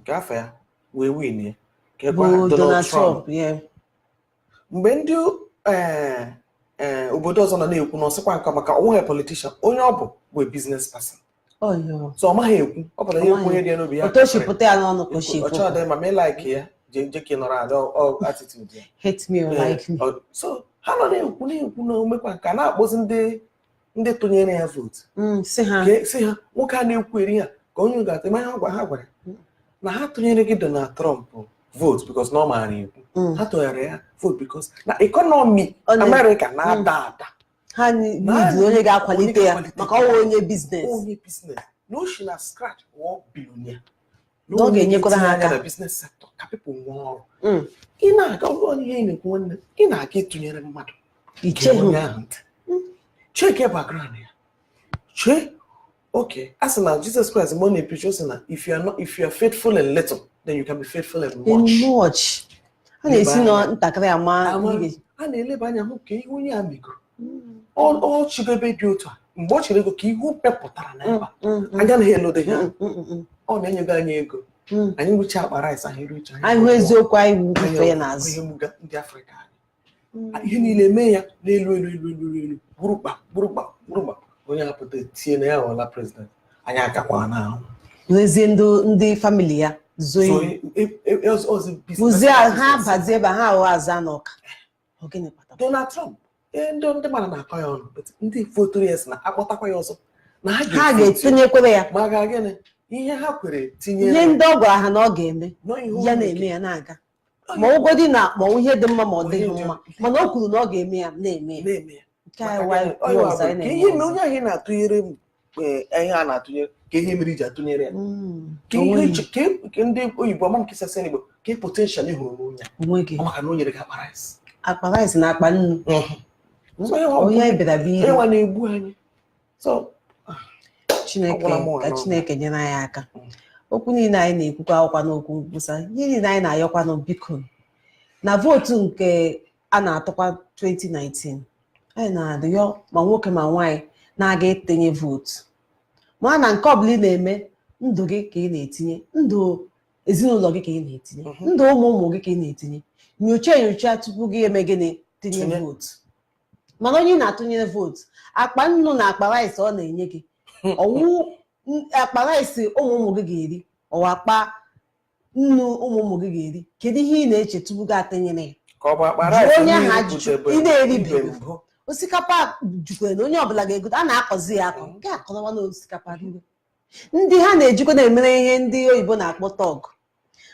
ka afọ ya wee win ya ka ekwe bụ Donald Trump. Yeah. Mgbe ndị obodo ọzọ nọ na-ekwu na ọsịkwa nke maka onwe politician, onye ọ bụ a business person. Oh, yeah. So ọ maghị ekwu, ọ pụtara ihe Ọ maghị. ekwu onye dị ya n'obi ya. Otu o si pụta ya n'ọnụ ka o si ọ ekwu. chọrọ dị ma ma ị like ya, je je ka ị nọrọ ada ọ attitude ya. Hate me or like me. So ha nọ na-ekwu na-ekwu na omekwa nke a na-akpọzi ndị tụnyere ya vootu Si ha ka si ha nwoke a na-ekwu eri ya ka onye ga-atụ ma ha gwa ha gwara na ha tụnyere gị Donald Trump vote because na ọ maara ekwu. Ha tụnyere ya vote because na economy America na-ada ada. Ha need onye ga-akwalite ya, Onye ga-akwalite maka ọnwa onye business. Onye business na o si na scratch ghọọ billionaire. Na ọ ga-enyekwara ha anya aka. Na business sector ka people nwee ọrụ. Ị na-aga ụlọ ihe ị na-ekwu, nwanne, ị na-aga ịtụnyere mmadụ, gee Ichehu. onye ahụ ntị, cheke background ya, chee. Okay, a sị na Jesus Christ, mgbe ọ na-epreach, ọ sị na if you are not if you are faithful in little, then you can be faithful in much. In much. A na-esi Leba na ntakịrị ama. A na-eleba anya hụ ka ihe onye a megoro, ọ chịgo ebe dị otu a, mgbe ọ chịrị ego, ka ihe o pepụtara n'ebe a. Anya naghị elode ha. Ọ na-enyego anyị ego, anyị ruche akpa rice anyị ruche. Anyị hụ eziokwu, anyị wufe ya n'azụ. Ihe mgbuga ndị Afrịka anyị, ihe niile mee ya n'elu elu elu elu elu, gburukpa gburukpa gburukpa, onye apụta tie na ya ghọọla president, anyị akakwa n'ahụ. Lezie ndị family ya zoo. So, ihu. ozi Bụzie ha bazie ebe ha ahụ aza n'ọka. Ọ gịnị kpatara? Donald Trump, ndị mmadụ na-akọ ya ọnụ, but ndị voturu ya sị na akpọtakwa ya ọzọ na ha Ha ga-evotu. ga-etinyekwere ya. Maka gịnị? Ihe ha kwere tinye Ihe ndị ọ gwara ha na ọ ga-eme, nọ ihe o ya nwere. Na-eme ya na-aga, ma ụgwọdị na ma ọ ihe dị mma ma ọ dịghị mma, mana o kwuru na ọ ga-eme ya, na-eme ya. Na-eme ya. Nke anyị Maka wa gịnị? Ọ ya ọzọ bụ anyị ka na-eme ihe mere ọzọ. onye ahụ ị na-atụnyere m, ihe a na-atụnyere, ka ihe mere iji atụnyere ya, ka ihe onweghị. ka ndị oyibo ama m kesasị n'Igbo, ka potential ị hụrụ n'onye a. Onwe gị. Ọ maka na o nyere gị akpa rice. Akpa rice na akpa nnu. So, ihe nwa Onye anyị bịara bụ iri. Ịnwa na-egbu anyị so. Chineke Ọ gwụla mụ ka anọ. Chineke nyere anyị aka. Okwu niile anyị na-ekwukwa akwụkwa n'okwu nkwusa, ihe niile anyị na-ayọkwanụ, biko, na vootu nke a na-atụkwa 2019, anyị na-arịọ ma nwoke ma nwaanyị na-aga etinye vootu, ma na nke ọbụla ị na-eme, ndụ gị ka ị na-etinye, ndụ ezinụlọ gị ka ị na-etinye, ndụ ụmụ ụmụ gị ka ị na-etinye. Nyocha enyocha tupu gị eme gịnị? Tinye Tinye. vootu. Mana onye ị na-atụnyere vootu, akpa nnu na akpa rice ọ na-enye gị, ọwụ akpa rice ụmụ ụmụ gị ga-eri, ọwụ akpa nnu ụmụ ụmụ gị ga-eri? Kedu ihe ị na-eche tupu gị atụnyere ya? Ka ọ bụ akpa Jụọ rice onye ahụ mmiri ajụjụ, butebe ị na-eribeghị. ibe mbụ. Osikapa jukwere na onye ọbụla ga-egote, a na-akọzi ya akọ nke akọrọwa na osikapa riwe. Ndị ha na-ejikwa na-emere ihe ndị oyibo na-akpọ thug,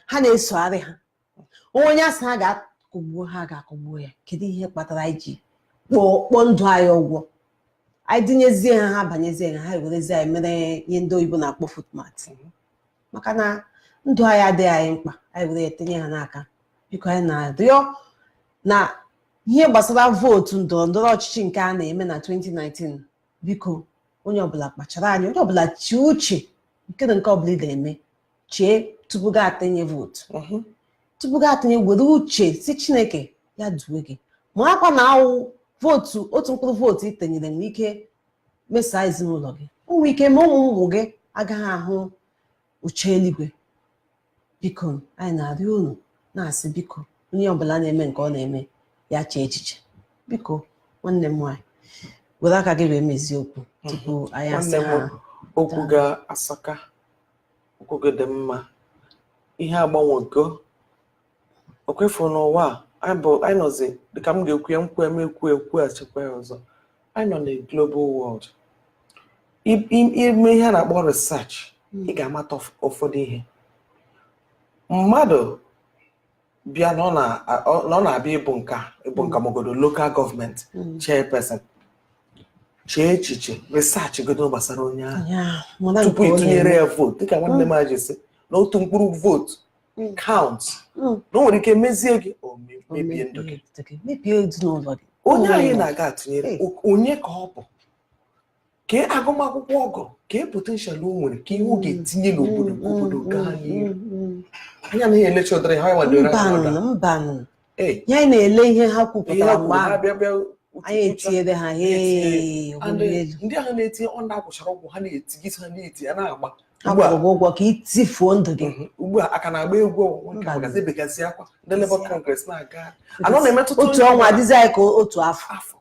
ha na-esogharị ha. Onye asị ha ga-akụgbuo, ha ga-akụgbuo ya. Kedu ihe kpatara anyị ji kpọọ kpọọ ndụ anyị ụgwọ? Anyị dinyezie ha, ha banyezie ha, ha ewerezie anyị mere ihe ndị oyibo na-akpọ footmat, maka na ndụ anyị adịghị anyị mkpa, anyị were ya tinye ha n'aka. Biko, anyị na-arịọ na ihe gbasara vootu ndọrọ ndọrọ ọchịchị nke a na-eme na 2019, biko, onye ọbụla kpachara anya, onye ọbụla chie uche nke na nke ọbụla ị na-eme, chee tupu gị atinye vootu. Tupu gị atinye, were uche si Chineke ya duwe gị, ma akwa na awụ vootu, otu mkpụrụ vootu ị tinyere nwere ike mesaa ezinụlọ gị, o nwere ike ma ụmụ ụmụ gị agaghị ahụ uche eluigwe. Biko, anyị na-arịọ unu, na-asị, biko, onye ọbụla na-eme nke ọ na-eme, ya chee echiche. Biko, nwanne m nwaanyị, were aka gị wee mezie okwu tupu anyị asị Nwanne m, ha. Okwu ga-asaka, okwu gị dị mma. Ihe agbanwego o kwefu n'ụwa a anyị bụ anyị nọzi, dịka m ga-ekwu ya, nkwu eme ekwu ekwu achịkwa ya ọzọ, anyị nọ na global world. Ime ihe a na-akpọ research, ị ga-amata ụfọdụ ihe. Mmadụ bịa na ọ na-abịa ịbụ nka magodo local government chairperson, Chee echiche, research godo gbasara onye ahụ Ya, mara tupu nke ọ ịtụnyere na-eme. ya vootu. Dịka nwanne m a ji sị na otu mkpụrụ vootu count, na o nwere ike mezie gị, o mebie ndụ gị. Mebie ezinụlọ gị. Onye anyị Onwe. na-aga atụnyere, Hey. onye ka ọ bụ, kee agụmakwụkwọ ọ gụrụ, kee potential o nwere, ka ihe ọ ga-etinye n'obodo ka obodo gaa n'ihu. Anyị anaghị elecha ụdịrị ha nwadoro. Mbanụ, mbanụ. Ee. Ya na-ele ihe ha Ihe kwupụtara ha mgbe kwuru, ha ahụ. bịa bịa Anyị etinyere ha na-etinye. hee And wuli elu. ndị ahụ na-etinye ọ na-akwụchara ụgwọ ha na-etigisi ha na-eti ya na-agba. Ha Ugbu a kwụrụ gị ụgwọ ka itifuo ndụ gị. Ugbu a aka na-agba egwu ọnwa nke Mba. magazi ebegazi akwa ndị Labour Congress na-aga anọ na-emetụta Otu onye ọnwa ọbụla. adịzi anyị ka otu afọ. Afọ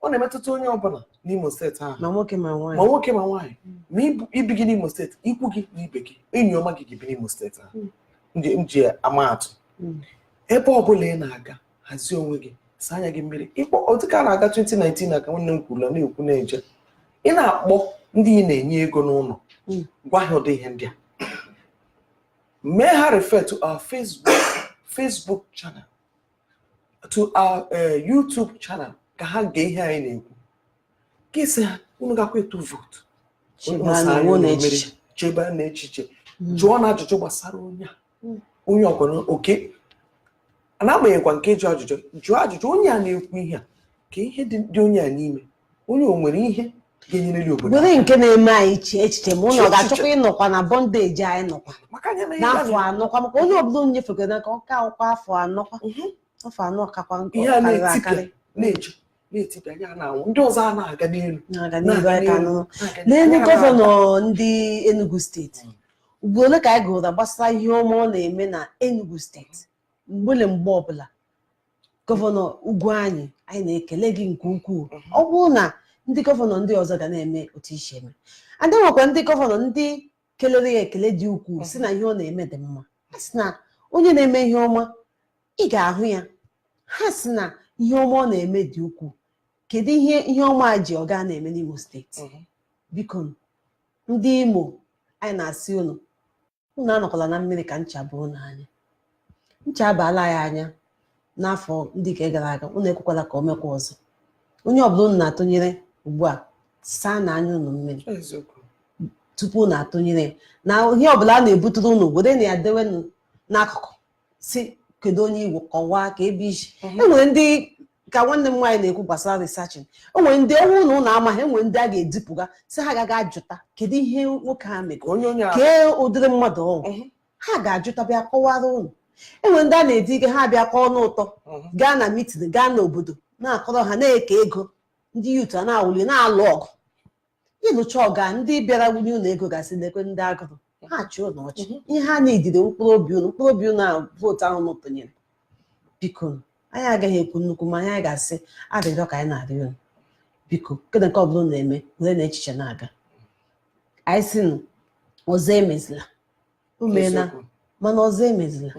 ọ na-emetụta onye ọbụla n'Imo Steeti ahụ. Ma nwoke ma Ma nwaanyị. nwoke ma nwaanyị, ma ibi gị n'Imo Steeti, ikwu gị na ibe gị, enyi ọma gị ga-ebi n'Imo Steeti ahụ. M ji ama atụ. Ebe ọbụla ị na-aga, hazie onwe gị, saa anya gị mmiri. Ịkpọ dịka a na-aga 2019 na ka nwanne m kwuru na-ekwu na-eje, ị na-akpọ ndị ị na-enye ego n'ụlọ, gwa ha ụdị ihe ndị a, mee ha refer to our Facebook channel, to our YouTube channel, ka ha gee ihe anyị na-ekwu. Ka ị sị ha, unu gakwa etu vootu. Chebaa na onwe na echiche. Chebe na echiche, jụọ na ajụjụ gbasara onye a, onye ọkwara oke n'agbanyeghịkwa nke ịjụ ajụjụ. Jụọ ajụjụ onye a na-ekwu ihe a, ka ihe dị onye a n'ime, onye o nwere ihe ga-enyereli obodo. Were nke na-eme anyị chee echiche ma ụnụ Chee ọ ga-achọkwa echiche. ịnọkwa na bondage anyị nọkwa Maka anya na ihe n'afọ anọkwa, maka onye ọbụla unu nyefegoro n'aka ọka akwụkwọ afọ anọkwa, afọ anọ kakwa nke Ihe a karịrị na-etipịa akarị. Na-eji na-etipịa anya na-anwụ, ndị ọzọ a na-aga n'elu. Na-aga n'ihu anyị ka nọ na-aga n'elu. n'ihu. Gọvanọ ndị Enugu Steeti, ugboro ole ka anyị gụrụ gbasara ihe ọma ọ na-eme na Enugu Steeti? Mgbele mgbe ọbụla, Gọvanọ ugwu anyị, anyị na-ekele gị nke ukwuu. Ọ bụrụ na ndị gọvanọ ndị ọzọ ga na-eme otu isi eme adị, nwekwa ndị gọvanọ ndị kelere ya ekele dị ukwuu, si na ihe ọ na-eme dị mma. Ha sị na onye na-eme ihe ọma, ị ga-ahụ ya. Ha sị na ihe ọma ọ na-eme dị ukwuu. Kedu ihe ihe ọma a ji ọ gaa na-eme n'Imo Steeti? Biko, ndị Imo, anyị na-asị unu, unu anọkwala na mmiri ka ncha bụ unu anya. Ncha abaala ya anya n'afọ ndị nke gara aga. Unu ekwekwala ka o mekwa ọzọ. Onye ọbụla unu na-atụnyere ugbu a, saa na anya unu mmiri Eziokwu. tupu unu atụnyere ya. Na ihe ọbụla a na-ebutere unu, were na ya dewe n'akụkụ, si kedu onye igwe, kọwaa ka ebe isi. E nwere ndị ka nwanne m nwaanyị na-ekwu gbasara researching. E nwere ndị ọnwụ na ụlọ amaghị, e nwere ndị a ga-edipụga si ha gaga ajụta kedu ihe nwoke a mego. Ka onye onye ahụ. Kee ụdịrị mmadụ ọhụụ ha ga-ajụta bịa kọwara unu. E nwere ndị a na-edi ike ha bịa kọọ n'ụtọ, gaa na meeting, gaa n'obodo na-akọrọ ha, na-eke ego, ndị youth a na-awụli na-alụ ọgụ. Ịlụcha ọga, ndị bịara wunye unu ego gasị lekwe ndị agụrụ ha chụọ unu ọchị. Ihe ha na-edide mkpụrụ obi unu, mkpụrụ obi unu a, vootu ahụ unu tụnyere. Biko, anyị agaghị ekwu nnukwu, ma anyị ga-asị arịrịọ ka anyị na-arịọ unu, biko, kedu nke ọbụla unu na-eme, were na echiche na-aga. Anyị sị nụ ọzọ emezila o meela. Eziokwu. Mana ọzọ emezila,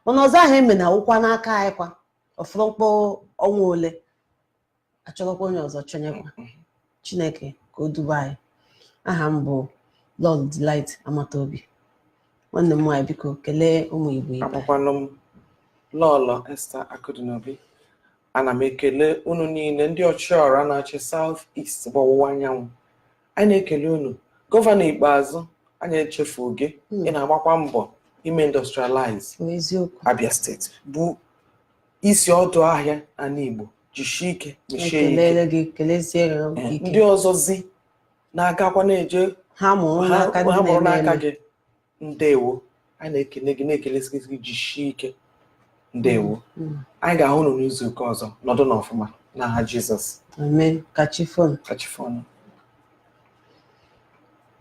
mana ọzọ ahụ eme na awụkwa n'aka anyị kwa ọfụrụ mkpụrụ ọnwa ole achọrọkwa onye ọzọ chọnyekwa. Chineke ka o duba anyị. Aha m bụ Lord Delight Amataobi. Nwanne m nwaanyị, biko kelee ụmụ Igbo ibe. Akpọkwanụ m Lọlọ Esther Akụdịnobi. Ana m ekele unu niile, ndị ọchịọra na-achị South East bụ ọwụwa anyanwụ. Anyị na-ekele unu. Gọvanọ Ikpeazụ, anyị echefu gị. Ị na-agbakwa mbọ ime industrialize Bụ eziokwu. Abia Steeti bụ isi ọdụ ahịa ala Igbo. Jisie ike, mesie ya ike. Ekelele gị, kelezie gị ike. Ndị ọzọzi na-agakwa na-eje Ha mụrụ ha n'aka ha ndị mụrụ na-eme n'aka eme. gị. Ndewo, anyị na-ekele gị, na-ekelesi gị, jisie ike. Ndewo. Anyị ga-ahụ unu n'izu ụka ọzọ. Nọdụ n'ọfụma n'aha Jizọs. Amen. Kachifon. Kachifọnụ.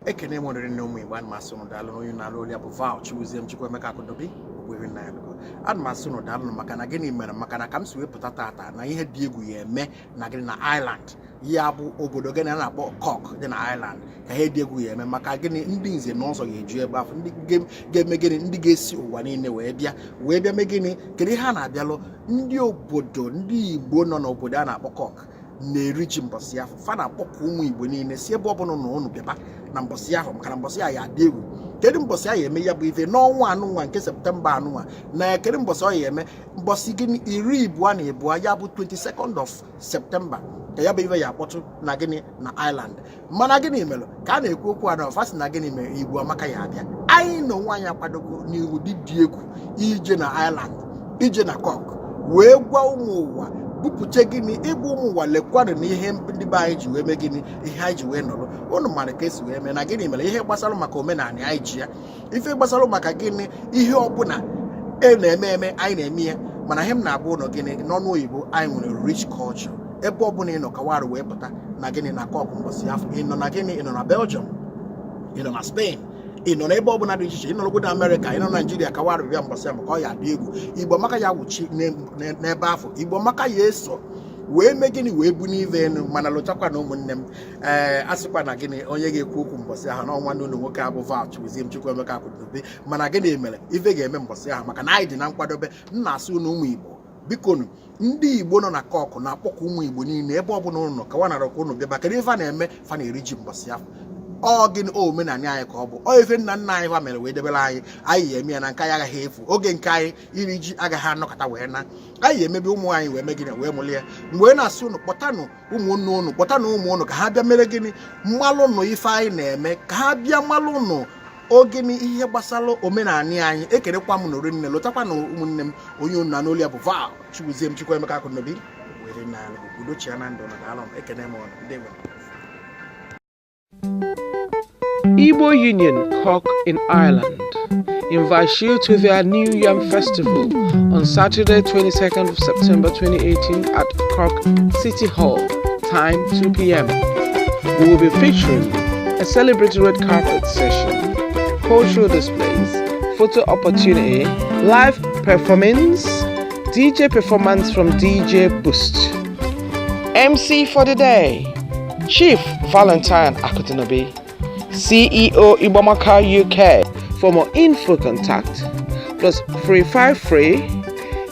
Ekene m oriri na ụmụ Igbo. Ana m asị unu daalụ. Onye na-alụ olu ya bụ Val Chibuzie m Chukwuemeka Akụdobi Ogbuefi Nnayelugo. Ana m asị unu daalụ maka na gịnị mere, maka na ka m si wee pụta tata na ihe dị egwu ya eme na gịnị na Ireland, ya bụ obodo gịnị a na-akpọ Cork dị na Ireland, ka ihe dị egwu ya eme. Maka gịnị? Ndị nze na ọzọ ga-eju ebe afọ, ndị ga-eme gịnị, ndị ga-esi ụwa niile wee bịa mee gịnị? Kedu ihe a na-abịalụ? Ndị obodo, ndị Igbo nọ n'obodo a na-akpọ Cork na-eri ji mbọsị ahụ. Fa na-akpọkọ ụmụ Igbo niile si ebe ọbụla na ụnụ bịaba na mbọsị ahụ, maka na mbọsị ahụ ya adị egwu. Kedu mbọsị a ya eme ya bụ ife n'ọnwa anụnwa nke Septemba anụnwa na? Kedu mbọsị ọ ya eme? Mbọsị gịnị? 22, ya bụ 22nd of September, ka ya bụ ife ya akpọtụ na gịnị? Na Ireland. Mana gịnị mere ka a na-ekwu okwu a na ọfasị na gịnị mere Igbo Amaka ya abịa? Anyị na onwe anyị akwadogo n'iwu dị dị egwu ije na Ireland, ije na Cork, wee gwa ụmụ ụwa, bupụta gịnị, ịgwa ụmụ ụwa, lekwanụ na ihe ndị be anyị ji wee mee gịnị, ihe anyị ji wee nọrọ. Ụnụ mara ka esi wee mee na gịnị mere ihe gbasara maka omenala anyị ji ya, ife gbasara maka gịnị, ihe ọbụla e na-eme eme, anyị na-eme ya. Mana ihe m na-agwa ụnụ gịnị n'ọnụ oyibo, anyị nwere rich culture. Ebe ọbụla ị nọ, kawarụ wee pụta na gịnị? Na Cork mbọsị afọ. Ị nọ na gịnị? Ị nọ na Belgium, ị nọ na Spain, ị nọ n'ebe ọbụla dị iche iche, ị nọ n'obodo Amerịka, ị nọ na Naijiria, kawarụ bịa mbọsị ahụ, maka ọ ya adị egwu. Igbo Amaka ya wuchi n'ebe afọ. Igbo Amaka ya eso wee mee gịnị? Wee bu n'ive enu. Mana lụchakwa na ụmụnne m, ee, asịkwa na gịnị, onye ga-ekwu okwu mbọsị ahụ n'ọnwa n'ụlọ nwoke abụ Val Chibuzie Chukwuemeka Akụdobe. Mana gịnị mere ife ga-eme mbọsị ahụ? Maka na anyị dị na nkwadobe. M na-asị unu, ụmụ Igbo, bikonu, ndị Igbo nọ na Cork na-akpọkọ ụmụ Igbo niile ebe ọbụla ụnụ nọ, ka nara ka ụnụ bịa. Kedu ife a na-eme? Fa na-eri ji mbọsị ahụ. Ọ gịnị? O omenala anyị ka ọ bụ. Ọ ife nna nna anyị fa mere wee debere anyị. Anyị ya eme ya na nke anyị agaghị efu. Oge nke anyị iri ji agaghị anọkọta wee na anyị emebi ụmụ anyị wee mee gịnị? Wee mụrụ ya. Mgbe na-asị ụnụ, kpọtanụ ụmụnne ụnụ, kpọtanụ ụmụ ụnụ ka ha bịa mere gịnị? Mmalụnụ ife anyị na-eme, ka ha bịa malụnụ ogene ihe gbasara omenala anyị. Ekerekwa m nụrụ nne, lụtakwa na ụmụnne m. Onye unu na n'olu ya bụ Val Chibuzie m Chukwuemeka Akụnobi were na udochia na ndụ na daalụ m. Ekene m ọnụ ndị Igbo Union Cork in Ireland invites you to their New Yam Festival on Saturday, 22nd of September 2018 at Cork City Hall, time 2 p.m. We will be featuring a celebratory red carpet session, cultural displays, photo opportunity, live performance, DJ performance from DJ Boost. MC for the day, Chief Valentine Akutinobi, CEO Ibomaka UK. For more info, contact +353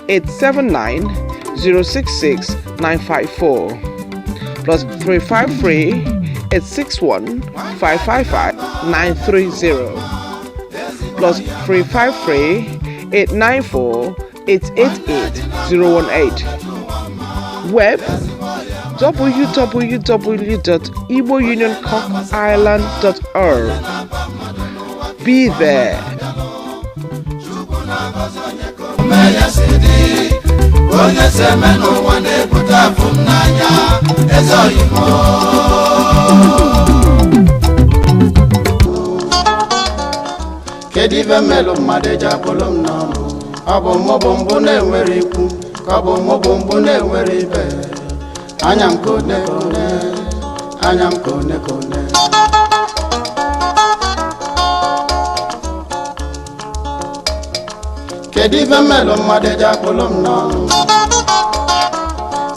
879 066 954, +353 861 555 930, +353 894 888 018. Web www.igbounioncorkireland.org. Be there. Ya si dị onye si eme n'ụwa na-ebute afụ m n'anya eze oyimo. Kedu ife mmelụ mmadụ eji akpụlụ m n'ọnụ? Ọ bụ mụ bụ mbụ na-enwere ikwu, ka ọ bụ mụ bụ mbụ na-enwere ibe? Anya m kone kone, anya m kone kone. Kedu ife mmelụ mmadụ eji akpụlụ m n'ọnụ?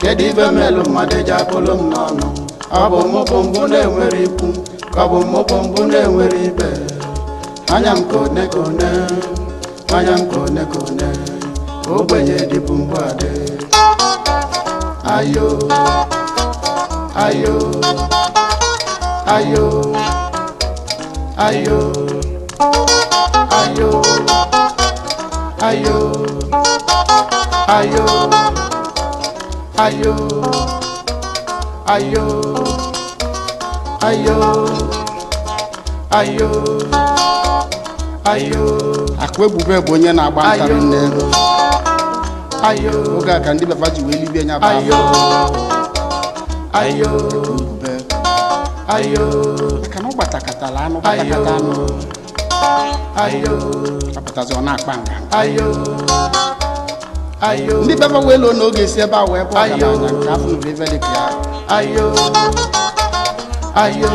Kedu ife mmelụ mmadụ eji akpụlụ m n'ọnụ? Ọ bụ mụ bụ mbụ na-enwere ikwu, ka ọ bụ mụ bụ mbụ na-enwere ibe? Anya m kone kone, anya m kone kone. Ogbenye dịbụ mbụ adị. Ayo, ayo, ayo, ayo, ayo, ayo, ayo, ayo, ayo, ayo, ayo, ayo. Akụ Ebube bụ onye na-agba ntarị nne. Ayo. Oge a ka ndị befa ji wee libie nya bụ ayo. Afọ Ayo. Ebube Ayo. maka na ọ gbatakatala anụ, gbatakata anụ. Ayo. Apụtazi, ọ na-akpa nganga. Ayo, ayo. Ndị befa wee lụọ na oge esi ebe a wee bụ ọgaranya nke afọ nụrụ ife dịka ya. Ayo, ayo.